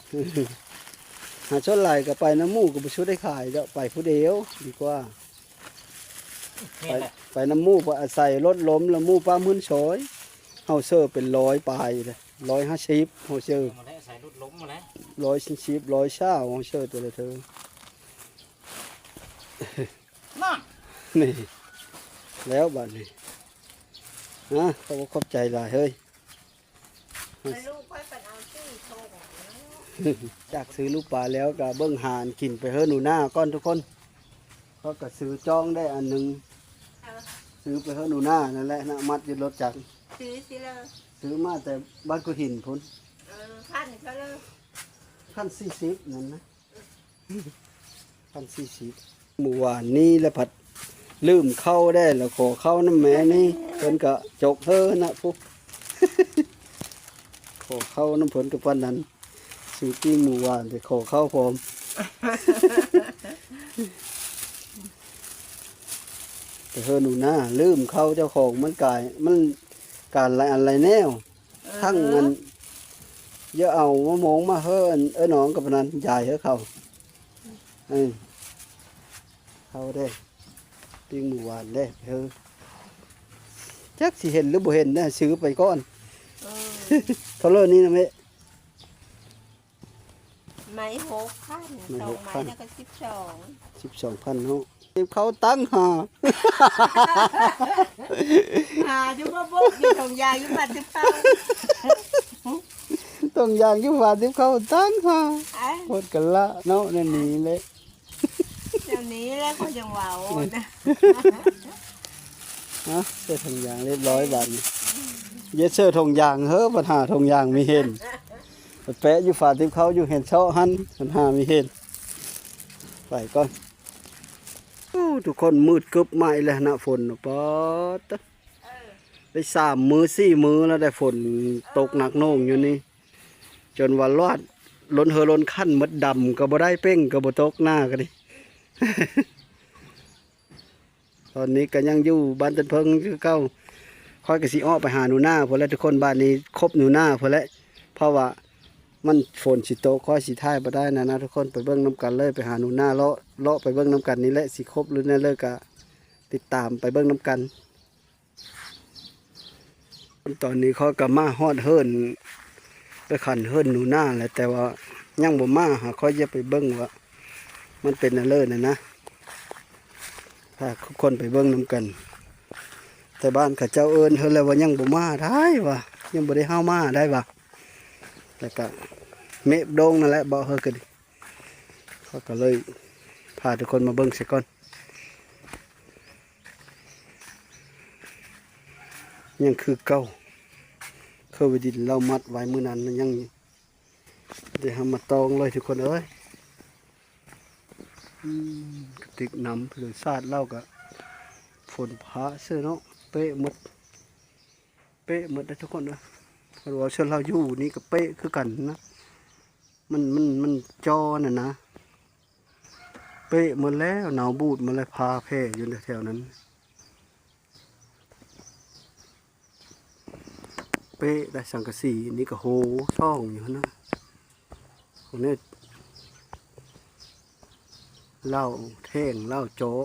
ຫາສ່ວນຫຼາຍກໍໄປນຳໝູ່ ກໍບໍ່ສູ່ໄດ້ຂາຍດອກ ໄປຜູ້ດຽວດີກວ່າ. ແມ່ນແຫຼະ ໄປນຳໝູ່ ອາໄສລົດລົມ ແລ້ວໝູ່ປ້າມເຮືອນຊອຍ ເຮົາເຊີເປັນຮ້ອຍປາຍເດ້ ຮ້ອຍຫ້າສິບ ເຮົາເຊີ ນັ້ນແຫຼະ ອາໄສລົດລົມນັ້ນແຫຼະ ຮ້ອຍສີ່ສິບ ຮ້ອຍຊາວ ເຮົາເຊີແຕ່ລະເທີ. ນັ້ນ ນີ້ ແລ້ວບັດນີ້ ນະ ຂອບອົກຂອບໃຈຫຼາຍເຮີ້ຍ. ແຕ່ລູກຂ້ອຍເພິ່ນເອົາສີ່ຖົງ. ຈາກຊື້ລູກປາແລ້ວກໍເບິ່ງຫາອັນກິນໄປເຮີໜູນາກ່ອນທຸກຄົນ. ຂ້ອຍກໍຊື້ຈ້ອງໄດ້ອັນໜຶ່ງ ເອີ ຊື້ໄປເຮີໜູນານັ້ນແຫຼະນະ ມັດຢູ່ລົດຈັກ. ຊື້ຊິເລີ ຊື້ມາແຕ່ບ້ານກຸຫີນພຸ້ນ. ເອີ ພັນເທົ່າເລີ ພັນສີ່ສິບນັ້ນນະ. ພັນສີ່ສິບ ມື້ວານນີ້ລະພັດລືມເຂົ້າແດ່ ລະຂໍເຂົ້ານຳແມ່ນີ້ ເພິ່ນກະຈົກເຮີນະພຸ້ນ ຂໍເຂົ້ານຳເພິ່ນກະປານນັ້ນ ຊື້ປີ້ງໝູຫວານໄປຂໍເຂົ້າພ້ອມ ໄປເຮີໜູນາ ລືມເຂົ້າເຈົ້າຂອງ ມັນກາຍ ມັນການຫຼາຍອັນຫຼາຍແນວ. ເອີ ທັງອັນ ຢ່າເອົາມະມ່ວງມາເຮີ ເອີ ນ້ອງກັບນັ້ນ ຢາຍເຮີເຂົ້າ ເອີ ເຂົ້າເດ້ ປີ້ງໝູຫວານເດ້ ເຮີ ຈັກຊິເຫັນຫຼືບໍ່ເຫັນນະ ຊື້ໄປກ່ອນ. ເອີ ເທົ່າເລີນີ້ນະແມ່? ໄມ້ຫົກພັນ ໄມ້ຫົກພັນ ສອງໄມ້ແລ້ວກໍສິບສອງ ສິບສອງພັນເນາະ. ຕິບເຂົ້າຕັ້ງຫາ ຫາຢູ່ບໍ່ບົກ ຢູ່ຖົງຢາງຢູ່ບາດຕິບເຂົ້າ ຖົງຢາງຢູ່ບາດຕິບເຂົ້າຕັ້ງຫາ ເອີ ໂພດກັນລະເນາະ ແນວນີ້ແຫຼະ ແນວນີ້ແຫຼະ ຂ້ອຍຈັ່ງເວົ້ານະ. ຮະ ໃສ່ຖົງຢາງຮຽບຮ້ອຍບາດນີ້ ຢ່າເຊີຖົງຢາງເຮີ ບັດຫາຖົງຢາງມີເຫັນ ໄປແປະຢູ່ຝາຕິບເຂົ້າຢູ່ເຫັນເຊາະຫັ້ນ ບັດຫາມີເຫັນ ໄປກ່ອນ. ໂອ້ ທຸກຄົນ ມືດກຶບມາອີກແລ້ວນະ ຝົນ ປາດ ໄດ້ສາມມື້ສີ່ມື້ແລ້ວ ໄດ້ຝົນຕົກໜັກໜ່ວງຢູ່ນີ້ ຈົນວ່າລອດ ລົ້ນເຮີລົ້ນຄັນໝົດ ດຳກໍບໍ່ໄດ້ ເປັ່ງກໍບໍ່ຕົກ ໜ້າກໍດີ. ຕອນນີ້ກໍຍັງຢູ່ບ້ານຕົ້ນເຜິ້ງຄືເກົ່າ ຂ້ອຍກໍຊິອອກໄປຫາໜູນາພຸ້ນແຫຼະທຸກຄົນ ບ້ານນີ້ຄົບໜູນາພຸ້ນແຫຼະ ເພາະວ່າມັນຝົນຊິຕົກ ຂ້ອຍຊິຖ່າຍບໍ່ໄດ້ນະນະທຸກຄົນ ໄປເບິ່ງນຳກັນເລີຍ ໄປຫາໜູນາ ເລາະ ເລາະໄປເບິ່ງນຳກັນນີ້ແຫຼະ ຊິຄົບຫຼືແນວໃດກໍຕິດຕາມໄປເບິ່ງນຳກັນ. ຕອນນີ້ຂ້ອຍກໍມາຮອດເຮືອນ ໄປຂັນເຮືອນໜູນາແລ້ວ ແຕ່ວ່າຍັງບໍ່ມາຫາ ຂ້ອຍຈະໄປເບິ່ງວ່າມັນເປັນແນວໃດນັ້ນນະ ພາທຸກຄົນໄປເບິ່ງນຳກັນ. ແຕ່ບ້ານເຂົາເຈົ້າເອີ້ນເຮີແລ້ວວ່າຍັງບໍ່ມາໄດ້ວ່າ ຍັງບໍ່ໄດ້ເຮົາມາໄດ້ວ່າ ແລ້ວກໍເມບໂດ່ງນັ້ນແຫຼະ ເວົ້າເຮີກໍດີ ຂ້ອຍກໍເລີຍພາທຸກຄົນມາເບິ່ງຊະກ່ອນ. ຍັງຄືເກົ່າ ຄືວ່າດິນລາວມັດໄວ້ມື້ນັ້ນນະ ຍັງຢູ່ ດຽວເຮົາມາຕອງເລີຍທຸກຄົນເອີຍ. ອືມ ກະຕິກນ້ຳ ສາດລາວກະຝົນຟ້າເສີເນາະ ເປະໝົດ ເປະໝົດເດີທຸກຄົນເອີຍ. ຄັນວ່າເຊິ່ງລາວຢູ່ນີ້ກະເປະຄືກັນນະ ມັນ ມັນ ມັນຈໍ່ຫັ້ນນະ ເປະໝົດແລ້ວ ເນົ່າບູດໝົດແລ້ວ ພາແຜ່ຢູ່ແຖວນັ້ນ ເປະໄດ້ສັງກະສີ ນີ້ກະໂຫຊ່ອງຢູ່ຫັ້ນນະ ຄົນນີ້ລາວແທງ ລາວເຈາະ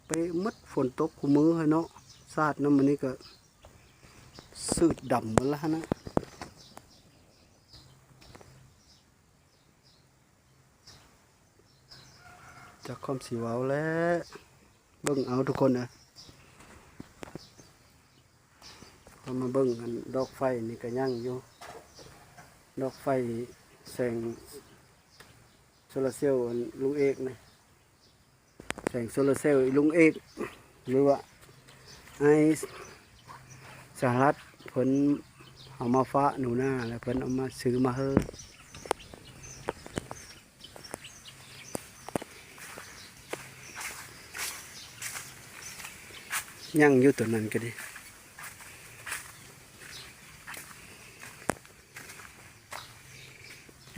ເປະໝົດ ຝົນຕົກຄູ່ມື້ຫັ້ນເນາະ ສາດນ້ຳອັນນີ້ກະ ສືດດຳໝົດລະຫັ້ນນະ ຈັກຄວາມຊິເວົ້າແຫຼະ ເບິ່ງເອົາທຸກຄົນເອີຍ. ເຮົາມາເບິ່ງອັນດອກໄຟນີ້ກະຍັງຢູ່ ດອກໄຟແສງໂຊລາເຊວອັນລຸງເອກນະ ແສງໂຊລາເຊວອີລຸງເອກ ຫຼືວ່າອ້າຍສະຫະລັດ ເພິ່ນເອົາມາຝາກໜູນາ ແລ້ວເພິ່ນເອົາມາຊື້ມາເຮີ. ຍັງຢູ່ຕົວນັ້ນກະດີ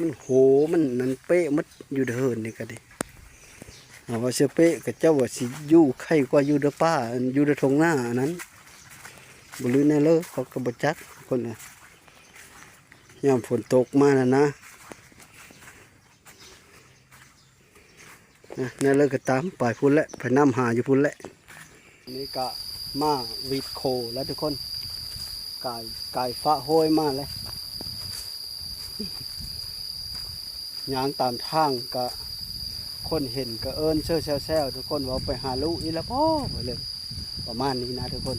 ມັນໂຫ ມັນນັ້ນເປະໝົດຢູ່ເດີ ເຮືອນນີ້ກະດີ. ເອົາວ່າເສືອເປະກະເຈົ້າວ່າຊິຢູ່ໄຄກວ່າຢູ່ເດີປ່າ ຢູ່ເດີທົ່ງນາອັນນັ້ນ ບໍ່ລືແນວເລີ ເຂົາກະບໍ່ຈັກຄົນນະ ຍາມຝົນຕົກມານັ້ນນະ. ນະ ແນວເລີກະຕາມ ໄປພຸ້ນແຫຼະ ໄປນຳຫາຢູ່ພຸ້ນແຫຼະ. ນີ້ກະມາວິດໂຄແລ້ວທຸກຄົນ ກາຍ ກາຍຟ້າໂຮຍມາແລ້ວ ຍ່າງຕາມທາງກະ ຄົນເຫັນກະເອີ້ນເຊີແຊວໆ ທຸກຄົນ ເວົ້າໄປຫາລູກອີກແລ້ວບໍ ໄປເລີຍ ປະມານນີ້ນະທຸກຄົນ.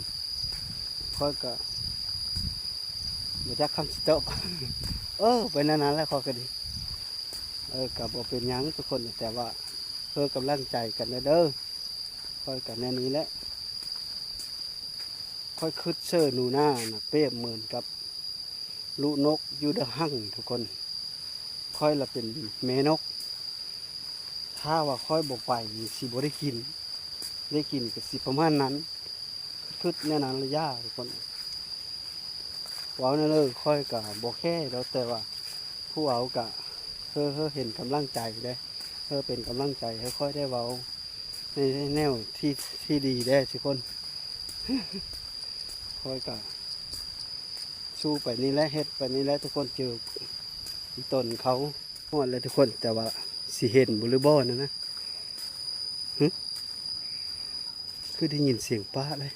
ຂ້ອຍກະບໍ່ຈັກຄຳຊິຕອບ ເອີ ໄປແນວນັ້ນແຫຼະ ຂ້ອຍກະດີ. ເອີ ກະບໍ່ເປັນຫຍັງທຸກຄົນ ແຕ່ວ່າເພື່ອກຳລັງໃຈກັນແດ່ເດີ ຂ້ອຍກະແນວນີ້ແຫຼະ. ຂ້ອຍຄຶດເຊີໜູນານະ ປຽບເໝືອນກັບລູກນົກຢູ່ໃນຮັງທຸກຄົນ ຂ້ອຍລະເປັນແມ່ນົກ ຖ້າວ່າຂ້ອຍບໍ່ໄປນີ້ຊິບໍ່ໄດ້ກິນ ໄດ້ກິນກະຊິປະມານນັ້ນ ຄຶດແນວນັ້ນລະຢ່າທຸກຄົນ. ເວົ້າແນວເລີ ຂ້ອຍກະບໍ່ແຄດອກ ແຕ່ວ່າຜູ້ເວົ້າກະ ເຮີ ເຮີເຫັນກຳລັງໃຈເດ້ ເຮີເປັນກຳລັງໃຈໃຫ້ຂ້ອຍໄດ້ເວົ້າໃນແນວທີ່ ທີ່ດີແດ່ທຸກຄົນ. ຂ້ອຍກະສູ້ໄປນີ້ແຫຼະ ເຮັດໄປນີ້ແຫຼະທຸກຄົນ ເຈີອີຕົນເຂົາ. ຮອດແລ້ວທຸກຄົນ ແຕ່ວ່າຊິເຫັນບໍ່ຫຼືບໍ່ນັ້ນນະ ຫຶ ຄືໄດ້ຍິນສຽງປາເລີຍ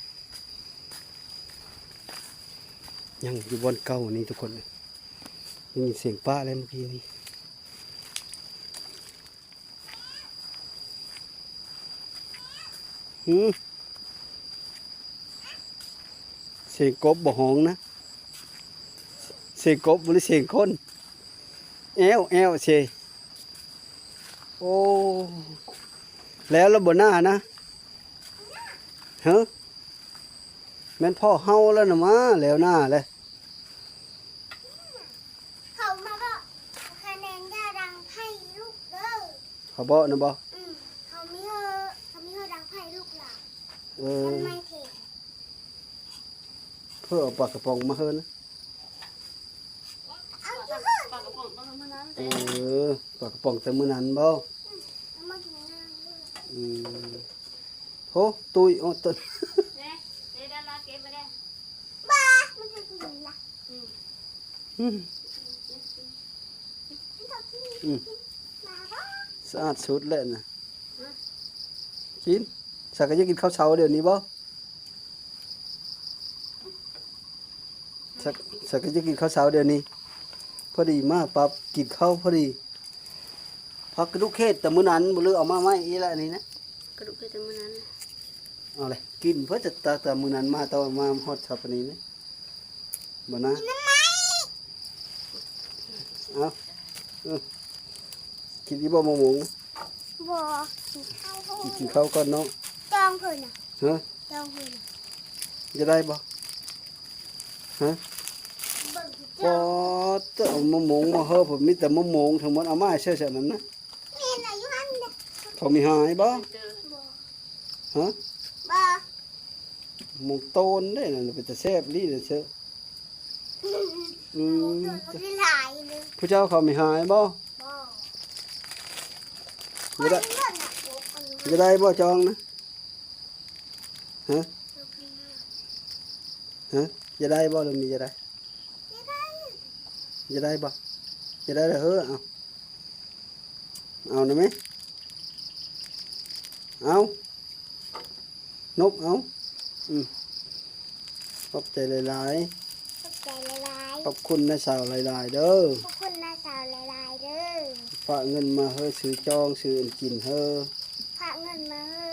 ຍັງຢູ່ບ່ອນເກົ່ານີ້ທຸກຄົນ ໄດ້ຍິນສຽງປາເລີຍເມື່ອກີ້ນີ້. ຫື ສຽງກົບບໍ່ຮ້ອງນະ ສຽງກົບບໍ່ ຫຼືສຽງຄົນ ແອ້ວແອ້ວເຊ. ໂອ້ ແລ້ວລະບໍ່ນານະ ເຮີ ແມ່ນພໍ່ເຮົາແລ້ວນະ ມາແລ້ວນາແລະ. ເຂົາມາບອກຄະແນນຢ່າດັງໄຟລູກເດີ ເຂົາບອກນະບໍ? ອືມ ເຂົາມີເຮີ ເຂົາມີເຮີດັງໄຟລູກລະ ເອີ ມັນໄມ້ແທ້. ເພິ່ນເອົາປາກະປ໋ອງມາເຮີນະ ເອົາຢູ່ເຮີ ປາກະປ໋ອງຕັ້ງແຕ່ມື້ນັ້ນ ເອີ ປາກະປ໋ອງແຕ່ມື້ນັ້ນບໍ? ອືມ ເອົາມາກິນນານເລີຍ ອືມ. ໂຫ ຕຸ້ຍ ໂອ້ ຕົ້ນ ແນ່ ເດດາລາເກັບມາແດ່ ບໍ່ ມັນຈະກິນລະ ອືມ ອືມ ອືມ ສະອາດສຸດແລ້ວນະ ກິນ ສັກກະຢາກກິນເຂົ້າເຊົ້າດຽວນີ້ບໍ່? ສັກ ສັກກະຢາກກິນເຂົ້າເຊົ້າດຽວນີ້ ພໍດີມາປັບກິນເຂົ້າພໍດີ. ຜັກກະດຸກເຂດແຕ່ມື້ນັ້ນ ບໍ່ລືເອົາມາໃໝ່ອີກລະ ອັນນີ້ນະ ກະດູກເຮັດແຕ່ມື້ນັ້ນ ເອົາເລີຍ ກິນເພິ່ນຈະຕາ ຕາມື້ນັ້ນມາ ຕອນມາຮອດຊາປະນີນະ ບໍ່ນະ ກິນນ້ຳໄມ້ ເອົາ ເອີ ກິນອີກບໍ່ ມະມ່ວງ? ບໍ່ ກິນເຂົ້າ ກິນເຂົ້າກ່ອນເນາະ ຈອງເພິ່ນນະ ຮະ ຈອງເພິ່ນນະ ຈະໄດ້ບໍ່? ຮະ ເບິ່ງ ປອດ ເອົາມະມ່ວງມາເຮີ ເພິ່ນມີແຕ່ມະມ່ວງທັງໝົດ ເອົາມາໃຫ້ເຊື່ອຊັ້ນນັ້ນນະ ແມ່ນລະຢູ່ຫັ້ນເດ້ ເຂົາມີຫາຍບໍ່? ບໍ່ ຮະ ບໍ່ ໝົງໂຕນເດ້ນັ້ນ ເປັນຕາແຊບອີ່ຫຼີນະເຊີ ອືມ ໝົງໂຕນມັນຫຼາຍເດີ ຜູ້ເຈົ້າເຂົາມີຫາຍບໍ່? ບໍ່ ບໍ່ໄດ້ ບໍ່ໄດ້ບໍ່ຈອງນະ ຮະ ຮະ ຈະໄດ້ບໍ່ ຫຼືມີຈະໄດ້? ຈະໄດ້ບໍ່? ຈະໄດ້ລະເຮີ ເອົາ ເອົານະແມ່ ເອົາ ນົບ ເອົາ ອືມ ຂອບໃຈຫຼາຍໆ ຂອບໃຈຫຼາຍໆ ຂອບຄຸນນ້າສາວຫຼາຍໆເດີ ຂອບຄຸນນ້າສາວຫຼາຍໆເດີ ຝາກເງິນມາເຮີ ຊື້ຈອງ ຊື້ອັນກິນເຮີ ຝາກເງິນມາເຮີ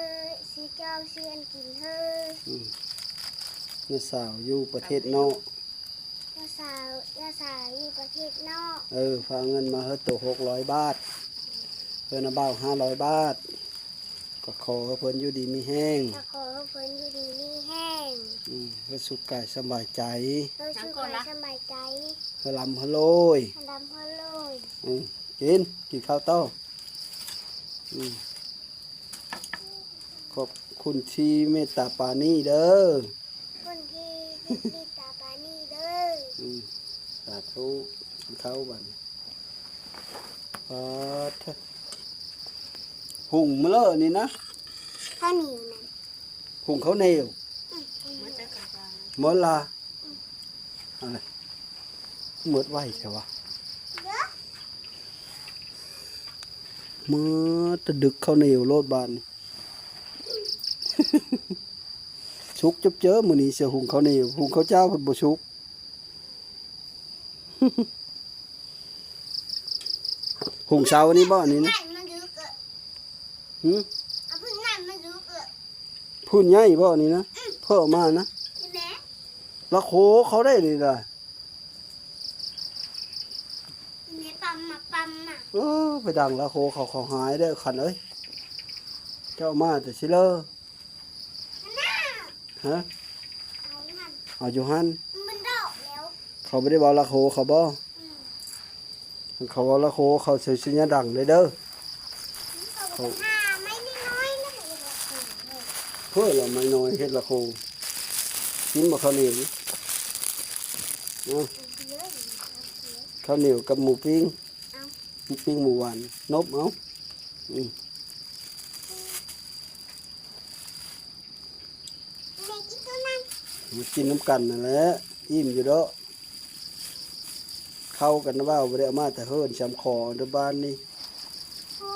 ຊື້ຈອງ ຊື້ອັນກິນເຮີ ອືມ. ນ້າສາວຢູ່ປະເທດນອກ. ນ້າສາວ ນ້າສາວຢູ່ປະເທດນອກ. ເອີ ຝາກເງິນມາໃຫ້ໂຕຫົກຮ້ອຍບາດ, ເພິ່ນນະບ່າວຫ້າຮ້ອຍບາດ. ກໍຂໍໃຫ້ເພິ່ນຢູ່ດີມີແຮງ, ກໍຂໍໃຫ້ເພິ່ນຢູ່ດີມີແຮງ. ອືມ ໃຫ້ສຸກກາຍສະບາຍໃຈ, ໃຫ້ສຸກກາຍສະບາຍໃຈ, ໃຫ້ລ່ຳໃຫ້ລວຍ, ໃຫ້ລ່ຳໃຫ້ລວຍ. ອືມ ກິນ ກິນເຂົ້າຕໍ່. ອືມ ຂອບຄຸນທີ່ເມດຕາປານີເດີ. ຄົນທີ່ເມດຕາປານີເດີ. ອືມ ສາທຸ. ກິນເຂົ້າບັດນີ້. ປາດ ຫຸງມາເລີນີ້ນະ. ເຂົ້າໜຽວນັ້ນ. ຫຸງເຂົ້າໜຽວ. ອືມ ໝົດລະ. ອືມ ອັນນັ້ນ ໝົດໄວແທ້ວະ. ເດີ ມາແຕ່ດຶກເຂົ້າໜຽວໂລດບາດນີ້. ສຸກເຈີບເຈີ ມື້ນີ້ຊິຫຸງເຂົ້າໜຽວ, ຫຸງເຂົ້າເຈົ້າເພິ່ນບໍ່ສຸກ. ຫຸງເຊົ້ານີ້ບໍ່ ອັນນີ້ນະ? ຫື? ເອົາພື້ນນັ້ນມາດຸເອີ. ພື້ນໃຫຍ່ບໍ່ ອັນນີ້ນະ? ອືມ ເພິ່ນເອົາມານະ. ລະໂຄເຂົາໄດ້ນີ້ລະ. ແມ່ປ້ຳມາປ້ຳມາ. ເອີ ໄປດັງລະໂຄເຂົາ ເຂົາຫາຍເດີຄັນເອີຍ. ເຈົ້າມາແຕ່ຊິເລີ. ຮະ? ເອົາຢູ່ຫັ້ນ ເອົາຢູ່ຫັ້ນ. ມັນດອກແລ້ວ. ເຂົາບໍ່ໄດ້ເວົ້າລະໂຄເຂົາບໍ່? ອືມ ຄັນເຂົາເວົ້າລະໂຄເຂົາຊິສັນຍາດັງເລີຍເດີ. ເຂົາ ເພິ່ນລະໄມ້ນ້ອຍເຮັດລະໂຄ. ກິນບໍ່ເຂົ້າໜຽວ? ເອົາ ເອົາເລີຍ ເອົາເລີຍ. ເຂົ້າໜຽວກັບໝູປີ້ງ. ເອົາ ປີ້ງໝູຫວານ ນົບເອົາ. ອືມ ແມ່ກິນຕົວນັ້ນ. ມາກິນນຳກັນນັ້ນແຫຼະ ອີ່ມຢູ່ດອກ. ເຂົ້າກັນນະ ເວົ້າບໍ່ໄດ້ເອົາມາແຕ່ເຮືອນ ຊຳຂໍເດີບ້ານນີ້. ໂອ້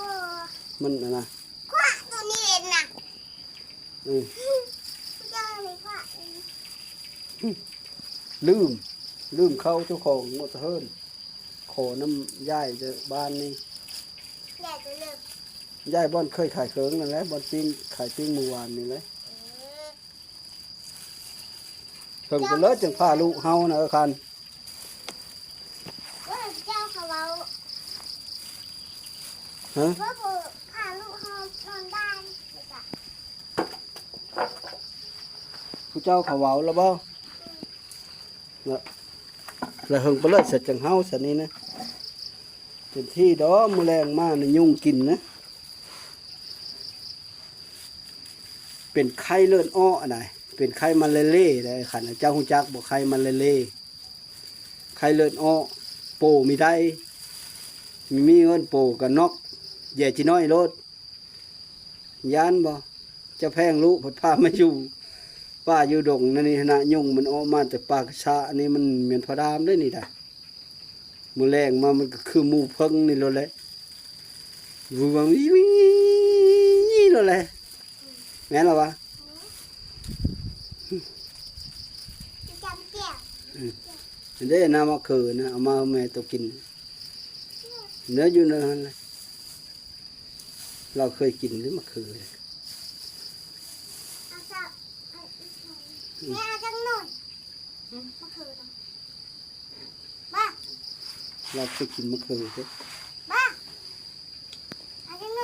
ມັນອັນນະ ຄວາກຕົວນີ້ເອງນະ. ອືມ ເຈົ້ານີ້ຄວາກເອງ. ລືມ ລືມເຂົ້າເຈົ້າຂອງໝົດເຮືອນ. ຂໍນຳຍາຍເດີບ້ານນີ້. ຍາຍເດີເລີ ຍາຍບ່ອນເຄີຍຂາຍເຄື່ອງນັ້ນແຫຼະ ບ່ອນປີ້ງ ຂາຍປີ້ງມື້ວານນີ້ແຫຼະ. ເອີ ເຖິງພຸ້ນເລີຍຈຶ່ງພາລູກເຮົານະ ເອີ ຄັນ ເອີ ເຈົ້າເຂົາເວົ້າ. ຮະ? ວ່າບໍ່ພາລູກເຮົານອນບ້ານ ຜູ້ເຈົ້າເຂົາເວົ້າລະບໍ່? ອືມ ລະ ລະເຫິງປະເລີດສະຈັ່ງເຮົາສະນີ້ນະ. ເຕັມທີ່ດອກ ມື້ແລງມານະຍຸງກິນນະ. ເປັນໄຂ້ເລືອດອອກນະ ເປັນໄຂ້ມາເລເລ່ໄດ໋. ຄັນເຈົ້າຮູ້ຈັກບໍ່ ໄຂ້ມາເລເລ່? ໄຂ້ເລືອດອອກ ໂປມີໄດ້ ມີເງິນໂປກະນອກ ແຍ່ຈີນ້ອຍໂລດ. ຢ້ານບໍ່? ເຈົ້າແພງລູກເພິ່ນພາມາຢູ່ປ່າຢູ່ດົງນັ້ນນີ້ຫັ້ນນະ. ຍຸງມັນອອກມາແຕ່ປ່າກະຊະນີ້ ມັນແມ່ນພະດາມເດ້ນີ້ດາ. ມື້ແລງມາມັນກະຄືໝູເຜິ້ງນີ້ໂລດແຫຼະ ວືວັງວິວິໂລດແຫຼະ. ແມ່ນລະວະ? ອືມ ອັນເດ້ ນ້ຳໝາກເຂີນະ ເອົາມາໃຫ້ແມ່ໂຕກິນ ເນື້ອຢູ່ໃນຫັ້ນແຫຼະ. ລາວເຄີຍກິນເດ້ໝາກເຂີນ. ອືມ ແມ່ເອົາຈັກໜ່ວຍ? ໝາກເຂີນນະ ລາວເຄີຍກິນໝາກເຂີນເດ້.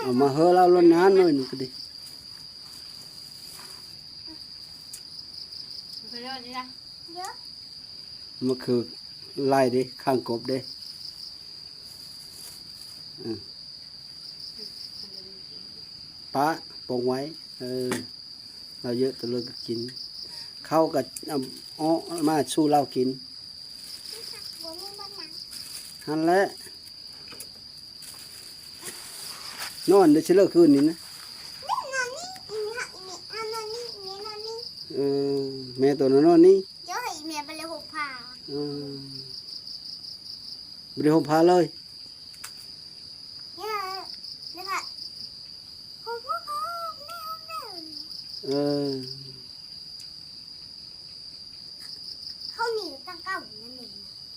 ເອົາມາເຮີລາວໂລດນາ ໜ່ວຍໜຶ່ງກະດີ. ໝາກເຂີນຫຼາຍເດ້ ຂ້າງກົບເດ້. ອືມ ປະປົງໄວ້ ເອີ ລາວເຢີະໂຕເລີກກະກິນ. ເຂົ້າກະເອົາ ເອົາມາສູ່ລາວກິນ. ຫັ້ນແຫຼະ ນອນເດີຊິເລີ ຄືນນີ້ນະ. ເອີ ແມ່ໂຕນອນນີ້. ເຈົ້າໃຫ້ອີ່ແມ່ບໍ່ໄດ້ຫົບຜ້າ. ອືມ ບໍ່ໄດ້ຫົບຜ້າເລີຍ. ເອີ ເຂົ້າໜຽວຕັ້ງເກົ່ານັ້ນເອງ.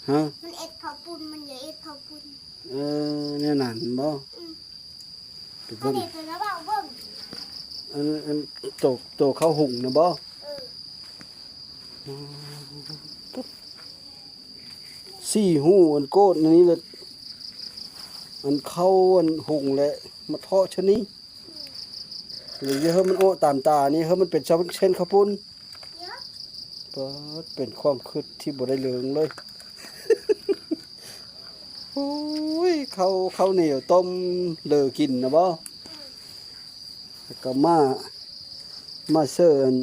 ຮະ? ມັນເອັດເຂົ້າປຸ້ນ ມັນຢ່າເອັດເຂົ້າປຸ້ນ. ເອີ ແນວນັ້ນບໍ? ອືມ ໄປເບິ່ງ ເຂົາເຮັດແຕ່ລະເວົ້າເບິ່ງ. ອັນ ອັນ ໂຕ ໂຕເຂົ້າຫຸງນະບໍ? ເອີ. ສີ່ຮູອັນໂກດອັນນີ້ລະ ອັນເຂົ້າອັນຫຸງແຫຼະ ມາເທາະຊະນີ້ ຫຼືຈະໃຫ້ມັນເອາະຕາມຕານີ້ ໃຫ້ມັນເປັນເສັ້ນເຂົ້າປຸ້ນ. ປາດ ເປັນຄວາມຄິດທີ່ບໍ່ໄດ້ເລື່ອງເລີຍ. ໂອ້ຍ ເຂົ້າ ເຂົ້າໜຽວຕົ້ມເລີກິນນະບໍ? ແລ້ວກໍມາ ມາເຊີອັນ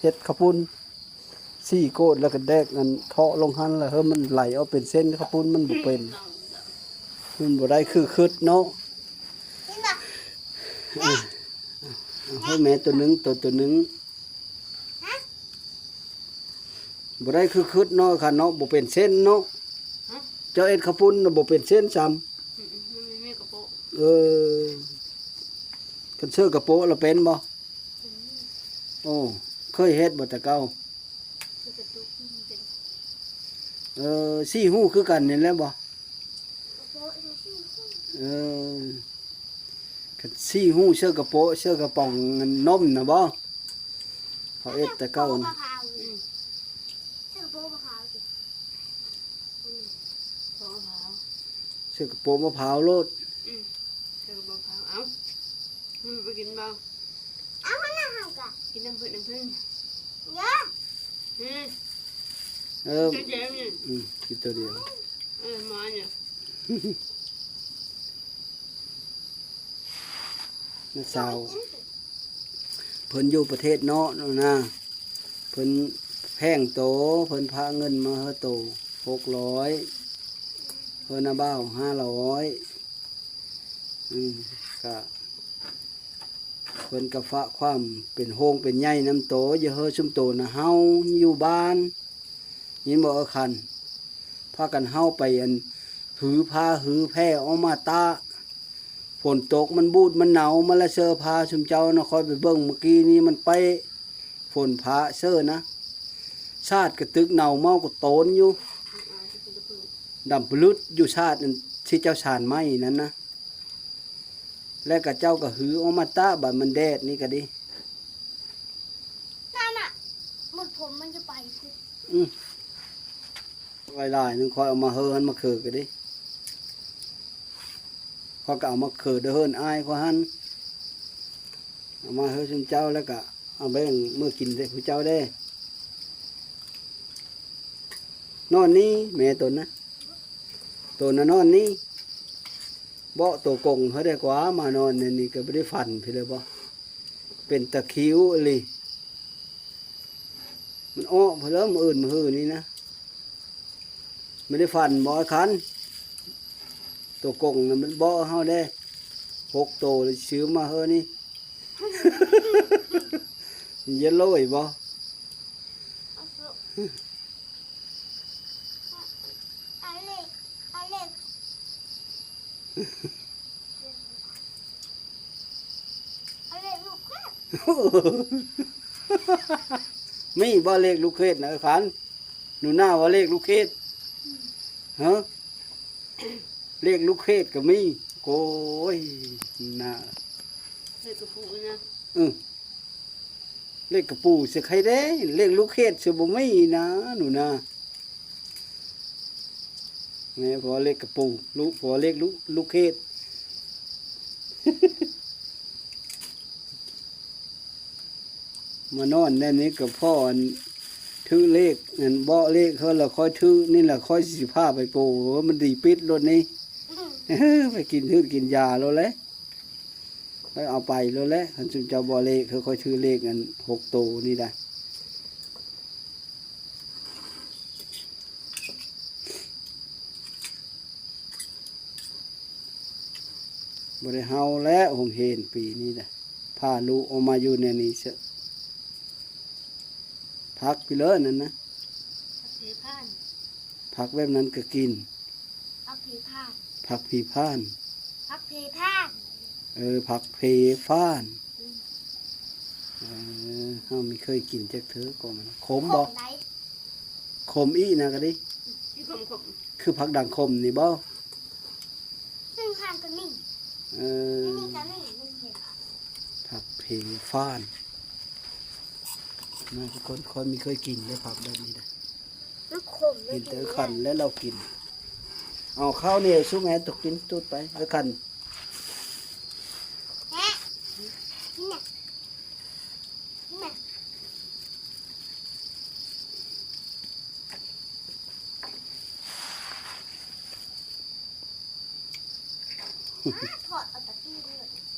ເຮັດເຂົ້າປຸ້ນ ສີ່ໂກດ ແລ້ວກໍແດກອັນເທາະລົງຫັ້ນ ແລ້ວໃຫ້ມັນໄຫຼອອກເປັນເສັ້ນເຂົ້າປຸ້ນ ມັນບໍ່ເປັນ ມັນບໍ່ໄດ້ຄືຄິດເນາະ. ເອີ ເອົາໃຫ້ແມ່ໂຕໜຶ່ງ ໂຕ ໂຕໜຶ່ງ. ບໍ່ໄດ້ຄືຄິດເນາະ ຄັນເນາະ ບໍ່ເປັນເສັ້ນເນາະ. ຮະ? ເຈົ້າເຮັດເຂົ້າປຸ້ນນະ ບໍ່ເປັນເສັ້ນຊ້ຳ. ອືມ ມັນມີກະໂປະ. ເອີ ຄັນເຊີກະໂປະລະເປັນບໍ່? ອືມ ໂອ້ ເຄີຍເຮັດບໍ່ແຕ່ເກົ່າ? ເອີ ສີ່ຮູຄືກັນນີ້ແຫຼະບໍ່? ເອີ ຄັນສີ່ຮູເຊີກະໂປະ ເຊີກະປ໋ອງນົມນະບໍ? ເຂົາເຮັດແຕ່ເກົ່ານະ. ອືມ ເຊີກະໂປະມະພ້າວຕິ ອືມ ໂປະມະພ້າວ ເຊີກະໂປະມະພ້າວໂລດ. ອືມ ເຊີກະໂປະມະພ້າວ. ເອົາ ມັນໄປກິນບໍ່? ເອົາ ຫັ້ນນະ ເຮົາກະກິນນ້ຳເພິ່ນ ນ້ຳເພິ່ນ. ເດີ ອືມ ເອີ ເຈົ້າແຈມນີ້ ອືມ ກິນຕົວດຽວ. ເອີ ມານີ້ ນ້າສາວ ເພິ່ນຢູ່ປະເທດເນາະນະ ເພິ່ນແພງໂຕ ເພິ່ນພາເງິນມາໃຫ້ໂຕຫົກຮ້ອຍ ເພິ່ນນະບ່າວຫ້າຮ້ອຍ. ອືມ ກະ ເພິ່ນກໍຝາກຄວາມເປັນຫ່ວງເປັນໃຍນຳໂຕ ຢ່າເຮີຊຸມໂຕນະ ເຮົາຢູ່ບ້ານ ຍິນບໍ່ເອີຄັນ? ພາກັນເຮົາໄປອັນ ຫືຜ້າຫືແພອອກມາຕາກ ຝົນຕົກມັນບູດມັນເນົາມາລະເຊີຜ້າຊຸມເຈົ້ານະ. ຂ້ອຍໄປເບິ່ງມື້ກີ້ນີ້ມັນເປະ ຝົນຟ້າເຊີນະ ຊາດກະຕຶກເນົາເມົາກະໂຕນຢູ່ ດຳປະລຶດຢູ່ ຊາດອັນທີ່ເຈົ້າສານໄມ້ນັ້ນນະ. ແລ້ວກະເຈົ້າກະຫືອອອກມາຕາກ ບາດມັນແດດນີ້ກະດີ ນັ້ນນະ ໝົດຜົມມັນຈະໄປພຸ້ນ. ອືມ ຫຼາຍໆ ໜຶ່ງຂ້ອຍເອົາມາເຮີຫັ້ນ ມະເຂືອກະດີ ຂ້ອຍກະເອົາມະເຂືອເດີເຮີນອ້າຍຂ້ອຍຫັ້ນ ເອົາມາເຮີຊຸມເຈົ້າ ແລ້ວກະ ເອົາແບ່ງມື້ກິນໃຫ້ຜູ້ເຈົ້າເດ້. ນອນນີ້ແມ່ຕົນນະ ຕົນນະນອນນີ້ ເບາະໂຕກົງເຮົາໄດ້ກວ່າ ມານອນໃນນີ້ກະບໍ່ໄດ້ຝັນພີ້ເລີຍບໍ? ເປັນຕະຄິວອີ່ຫຼີ ມັນອອກພຸ້ນແລ້ວ ມື້ອື່ນມື້ຮືນີ້ນະ. ບໍ່ໄດ້ຝັນບໍ ຄັນ ໂຕກົງນະ ມັນເບາະເຮົາເດ້ ຫົກໂຕ ຊື້ມາເຮີນີ້ ຢ່າໂລຍບໍ? ມີບໍ່ເລກລູກເຂດນະ ເອີ ຄັນ? ໜູນາວ່າເລກລູກເຂດ ຮະ? ເລກລູກເຂດກໍມີ. ໂອ້ຍ ໜ້າ ເລກກະປູນະ ເອີ ເລກກະປູຊິໃຄແດ່ ເລກລູກເຂດຊິບໍ່ມີນະ ໜູນາ. ແມ່ນ ເພາະວ່າເລກກະປູ ລູກ ເພາະວ່າເລກລູກ ລູກເຂດ. ມານອນແນວນີ້ກໍພໍອັນຖືເລກ ອັນເບາະເລກເຂົາລະຄ່ອຍຖື ນີ້ລະຄ່ອຍຊິພາໄປໂປ ມັນດີປິດໂລດນີ້ ໄປກິນຖືກກິນຢາໂລດແຫຼະ ໄປເອົາໄປໂລດແຫຼະ ຄັນຊຸມເຈົ້າເບາະເລກ ເຂົາຄ່ອຍຖືເລກອັນຫົກໂຕນີ້ໄດ໋. ບໍ່ໄດ້ເຮົາແລ້ວ ໂຮງຮຽນປີນີ້ນະ ພາລູກອອກມາຢູ່ແນວນີ້ເສຍ ພັກຢູ່ເລີຍນັ້ນນະ ຜັກເພພານ ຜັກແບບນັ້ນກໍກິນ ຜັກເພພານ ຜັກເພພານ ຜັກເພພານ ເອີ ຜັກເພຟານ ອືມ ເອີ ເຮົາມີເຄີຍກິນຈັກເທື່ອກໍມັນ ຂົມບໍ່? ຂົມໄດ໋ ຂົມອີ່ນະກະດິ ອືມ ຄືຜັກດັງຂົມນີ້ບໍ່? ເອີ ຜັກເພຟານ ນາ ທຸກຄົນ ຂ້ອຍມີເຄີຍກິນເດ້ ຜັກແບບນີ້ເດ້. ມັນຂົມ ກິນແຕ່ເອື້ອຍຂັນແລ້ວລາວກິນ. ເອົາເຂົ້າໜຽວຊຸມແມ່ຕຸກກິນ ຕູດໄປ ເອື້ອຍຂັນ. ແຮະ ນີ້ນະ ນີ້ນະ.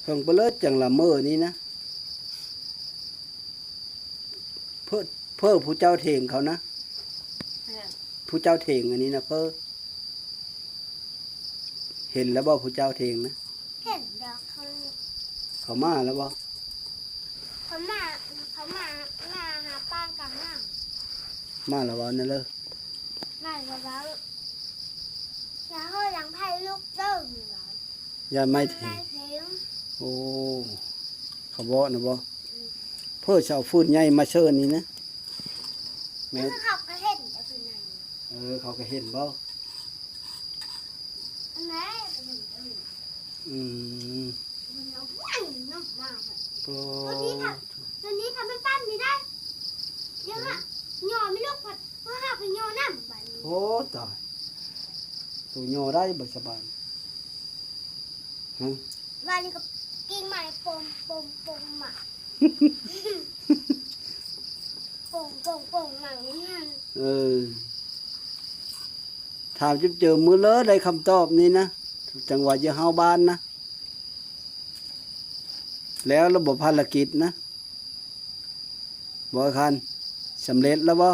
ເພິ່ງປະເລີດຈັ່ງລະເມີນີ້ນະ. ເພີ້ ເພີ້ຜູ້ເຈົ້າເຖງເຂົານະ ເອີ ຜູ້ເຈົ້າເຖງອັນນີ້ນະ ເພີ້. ເຫັນແລ້ວບໍ່ຜູ້ເຈົ້າເຖງນະ? ເຫັນແລ້ວ ເຂົາ ເຂົາມາແລ້ວບໍ່? ເຂົາມາ ເຂົາມາ ມາຫາປ້າກາງນ້ຳ. ມາແລ້ວເວົ້າແນ່ເລີ ມາແລ້ວເວົ້າ ຢ່າເຮີ້ຫຼັງໃຜລູກເດີ ນີ້ວ່າ. ຢ້ານໄມ້ເຖງ ໄມ້ເຖງ. ໂອ້ ເຂົາເວົ້ານະບໍ່? ອືມ ເພິ່ນຊິເອົາຟືນໃຫຍ່ມາເຊີນນີ້ນະ. ແມ່ນ ເຂົາກໍເຫັນແຕ່ຟືນໃຫຍ່. ເອີ ເຂົາກໍເຫັນບໍ່? ອັນໃດກໍເຫັນ. ອືມ ມັນເອົາໄວ້ນຳມາ. ໂອ້ ຕົວນີ້ຖ້າ ຕົວນີ້ຖ້າມັນປັ້ນນີ້ໄດ້ ດຽວຫາຫຍໍ້ມີລູກພັດ ເຮົາຫາໄປຫຍໍ້ນຳບາດນີ້. ໂອ້ ຕາຍ ໂຕຫຍໍ້ໄດ້ບໍ່ສະບາຍ. ຮະ ວ່ານີ້ກໍກິ່ງໄມ້ປົມ ປົມ ປົມມາ ປົມ ປົມ ປົມມາ. ເອີ ຖາມຈຸບເຈີມມື້ເລີໄດ້ຄຳຕອບນີ້ນະ ຈັ່ງວ່າຢູ່ເຮົາບ້ານນະ ແລ້ວລະບໍ່ພາລະກິດນະ. ບໍ່ຄັນ ສຳເລັດແລ້ວບໍ່?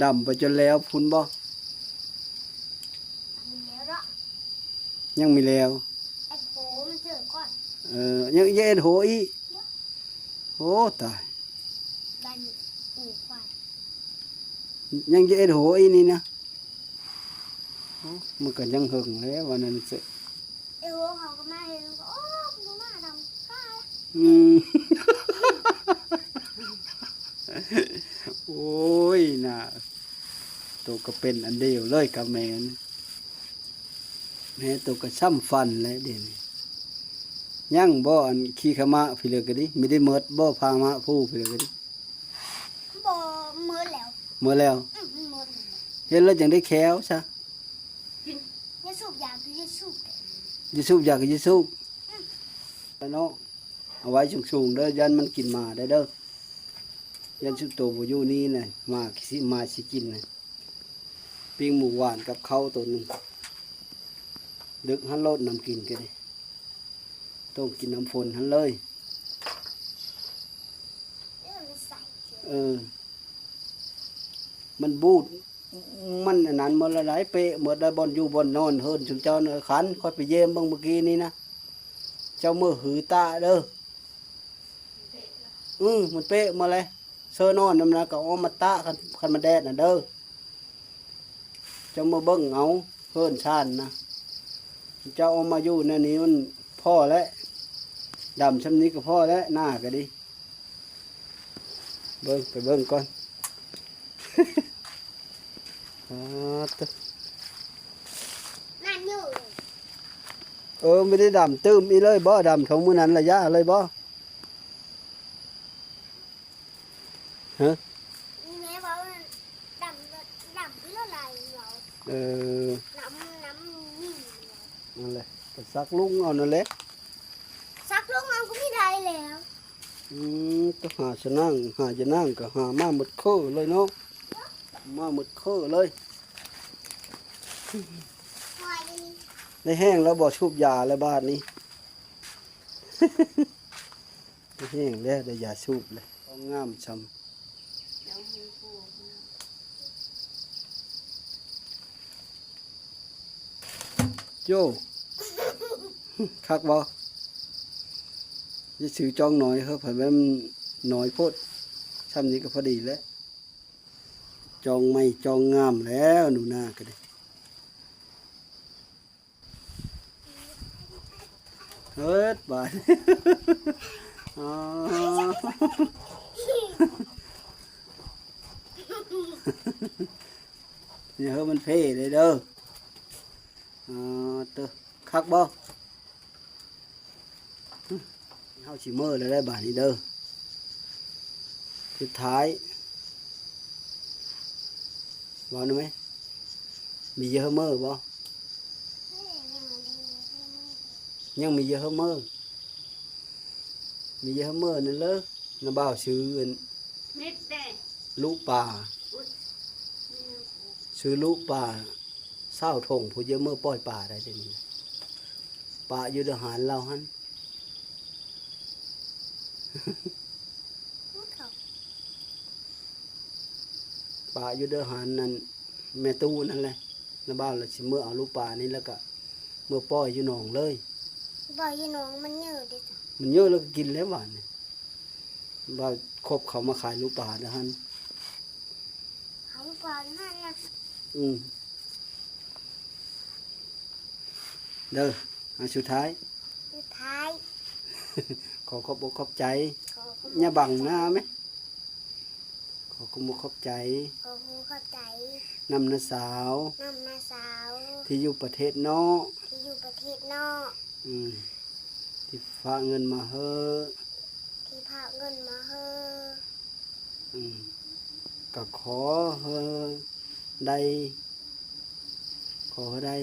ດຳໄປຈົນແລ້ວພຸ້ນບໍ່? ຍັງມີແລ້ວ ຍັງມີແລ້ວ. ເອັດໂຫມັນເຈີກ່ອນ. ເອີ ຍັງຈະເອັດໂຫອີກ? ໂອ້ ຕາຍ ບ້ານນີ້ ໂອ້ ຄວາຍ ຍັງຈະເອັດໂຫອີກນີ້ນະ. ໂອ້ ມັນກໍຍັງເຫິງແລ້ວວ່ານັ້ນເສະ. ເອີ ເຂົາກໍມາເຫັນ ໂອ້ ບໍ່ມາດຳກາ. ອືມ ໂອ້ຍ ໜ້າ ໂຕກໍເປັນອັນດຽວເລີຍກັບແມ່ນ. ແມ່ໂຕກໍຊ້ຳຟັນແລ້ວດຽວນີ້. ຍັງບໍ່ ອັນຂີ້ຂະມະພີເລີກະດິ ມີໄດ້ໝົດບໍ່ ພາມະພູພີເລີກະດິ? ບໍ່ ໝົດແລ້ວ ໝົດແລ້ວ. ອືມ ໝົດແລ້ວ. ເຮັດແລ້ວຈັ່ງໄດ້ແຂ້ວຊະ. ຢ່າສູບຢາ ຄືຢ່າສູບ ຢ່າສູບຢາ ຄືຢ່າສູບ. ອືມ ເນາະ ເອົາໄວ້ສູງໆເດີ ຢ້ານມັນກິນໝາໄດ້ເດີ. ຢ້ານຊຸໂຕບໍ່ຢູ່ນີ້ນະ ໝາຊິ ໝາຊິກິນນະ. ປີ້ງໝູຫວານກັບເຂົ້າໂຕໜຶ່ງ ດຶກຫັ້ນໂລດ ນຳກິນກໍໄດ້ ຕ້ອງກິນນຳຝົນຫັ້ນເລີຍ. ເອີ ມັນບູດ ມັນອັນນັ້ນໝົດລະໄດ໋ ເປະໝົດລະ ບ່ອນຢູ່ບ່ອນນອນເຮືອນຊຸມເຈົ້ານະ. ຄັນຂ້ອຍໄປຢ້ຽມເບິ່ງມື້ກີ້ນີ້ນະ ເຈົ້າເມືອຫືຕາເດີ. ອື ມັນເປະໝົດແລ້ວ ເຊີນອນນຳນະ ກໍເອົາມາຕາກ ຄັນ ຄັນມັນແດດນະເດີ. ເຈົ້າມາເບິ່ງເອົາເຮືອນຊານນະ ເຈົ້າເອົາມາຢູ່ແນວນີ້ມັນພໍແລ້ວ ດຳຊ່ຳນີ້ກໍພໍແລ້ວ ໜ້າກໍດີ. ເບິ່ງ ໄປເບິ່ງກ່ອນ. ອາ ຕະ ນັ້ນຢູ່ ເອີ ບໍ່ໄດ້ດຳຕື່ມອີກເລີຍບໍ່? ດຳເທົ່າມື້ນັ້ນລະຢາເລີຍບໍ່? ຮະ ແມ່ເວົ້າ ດຳ ດຳເທື່ອລະຫຼາຍເວົ້າ. ເອີ ນ້ຳ ນ້ຳມີ ນັ້ນແຫຼະ ກໍຊັກລຸງເອົານັ້ນແຫຼະ ຊັກລຸງເອົາກໍມີໄດ້ແລ້ວ. ອືມ ຕະຫາສະນາງ ຫາຍານາງກໍຫາມາໝົດເຄີເລີຍເນາະ ມາໝົດເຄີເລີຍ. ໄດ້ແຮງແລ້ວບໍ່? ສູບຢາແລ້ວບາດນີ້. ແຮງແລ້ວ ໄດ້ຢາສູບແລ້ວ ງາມຊ່ຳ. ໂຈ້ ຄັກບໍ່? ຢ່າຊື້ຈອງນ້ອຍເຮີ້ ເພາະມັນນ້ອຍໂພດ ຊ່ຳນີ້ກໍພໍດີແລ້ວ. ຈອງໃໝ່ຈອງງາມແລ້ວ ໜູນາກໍໄດ້. ເອີດ ບາດ ອໍ ຢ່າໃຫ້ມັນເພເດີ ເດີ. ອໍ ເຕີ ຄັກບໍ່? ເຮົາຊິເມືອແລ້ວໄດ໋ບາດນີ້ເດີ. ສຸດທ້າຍ ເວົ້າໜ່ອຍແມະ ມີເຢີເມີບໍ່? ຍັງມີເຢີເມີ ມີເຢີເມີນັ້ນເລີຍ ນ້າບ່າວຊື້ອັນ ລຸປາ ຊື້ລຸປາຊາວຖົງ ຜູ້ເຢີເມີປ່ອຍປາໄດ້ເດນີ້ ປະຢູ່ເດີຫານລາວຫັ້ນ. ປະຢູ່ເດີຫານນັ້ນ ແມ່ຕູ້ນັ້ນແຫຼະ ນ້າບ່າວລະຊິເມືອເອົາລູກປານີ້ ແລ້ວກະເມືອປ່ອຍຢູ່ໜອງເລີຍ. ປ່ອຍຢູ່ໜອງມັນເຍີະເດ້ ມັນເຍີະແລ້ວກະກິນແລ້ວບາດນີ້. ບ່າວຄົບເຂົາມາຂາຍລູກປາເດີຫັ້ນ ຂາຍລູກປາເດີຫັ້ນນະ. ອືມ ເດີ ອັນສຸດທ້າຍ ສຸດທ້າຍ ຂໍຂອບອົກຂອບໃຈ ຂໍຂອບອົກຂອບໃຈ ຢ່າບັງໜ້າແມະ ຂໍຂອບອົກຂອບໃຈ ຂໍຂອບອົກຂອບໃຈ ນຳນ້າສາວ ນຳນ້າສາວ ທີ່ຢູ່ປະເທດນອກ ທີ່ຢູ່ປະເທດນອກ ອືມ ທີ່ຝາກເງິນມາເຮີ ທີ່ຝາກເງິນມາເຮີ ອືມ ກະຂໍເຮີໄດ້ ຂໍເຮີໄດ້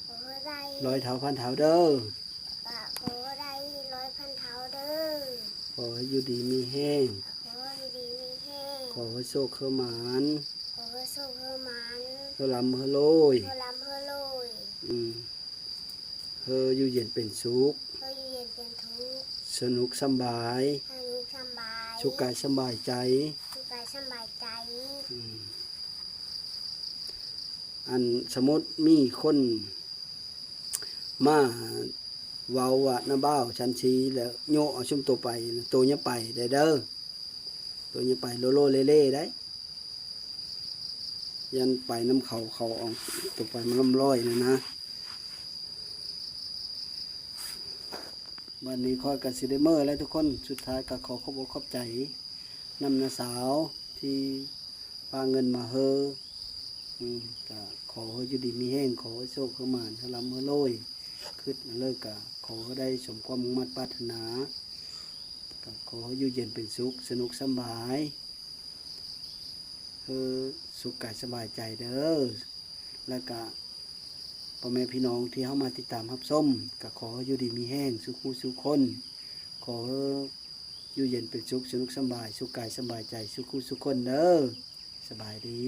ຂໍເຮີໄດ້ ຮ້ອຍເທົ່າພັນເທົ່າເດີ ກະຂໍເຮີໄດ້ຮ້ອຍພັນເທົ່າເດີ ຂໍໃຫ້ຢູ່ດີມີແຮງ ຂໍໃຫ້ຢູ່ດີມີແຮງ ຂໍໃຫ້ໂຊກເຮີໝານ ຂໍໃຫ້ໂຊກເຮີໝານ ເຮີລ່ຳເຮີລວຍ ເຮີລ່ຳເຮີລວຍ ອືມ ເຮີຢູ່ເຢັນເປັນສຸກ ເຮີຢູ່ເຢັນເປັນສຸກ ສະໜຸກສຳບາຍ ສະໜຸກສຳບາຍ ສຸກກາຍສຳບາຍໃຈ ສຸກກາຍສຳບາຍໃຈ ອືມ ອັນ ສົມມຸດມີຄົນມາເວົ້າວ່າ ນ້າບ່າວ ຊັ້ນຊີ້ ແລ້ວໂຍະເອົາຊຸມໂຕໄປ ໂຕຢ່າໄປໄດ້ເດີ ໂຕຢ່າໄປໂລໂລເລເລໄດ໋ ຢ້ານໄປນຳເຂົາ ເຂົາເອົາໂຕໄປມາລ້ຳລ້ອຍນະນະ. ບັດນີ້ຂ້ອຍກະຊິໄດ້ເມືອແລ້ວທຸກຄົນ ສຸດທ້າຍກະຂໍຂອບອົກຂອບໃຈນຳນ້າສາວທີ່ຝາກເງິນມາເຮີ ອືມ ກະຂໍໃຫ້ຢູ່ດີມີແຮງ ຂໍໃຫ້ໂຊກໃຫ້ໝານ ໃຫ້ລ່ຳໃຫ້ລວຍ ຄຶດອັນໃດກະຂໍໃຫ້ໄດ້ສົມຄວາມມຸ່ງມາດປາດຖະໜາ ກະຂໍໃຫ້ຢູ່ເຢັນເປັນສຸກ ສະໜຸກສຳບາຍ ເອີ ສຸກກາຍສະບາຍໃຈເດີ ແລ້ວກະພໍ່ແມ່ພີ່ນ້ອງທີ່ເຮົາມາຕິດຕາມຮັບຊົມ ກະຂໍໃຫ້ຢູ່ດີມີແຮງສູ່ຄູ່ສູ່ຄົນ ຂໍໃຫ້ຢູ່ເຢັນເປັນສຸກ ສະໜຸກສຳບາຍ ສຸກກາຍສະບາຍໃຈສູ່ຄູ່ສູ່ຄົນເດີ ສະບາຍດີ.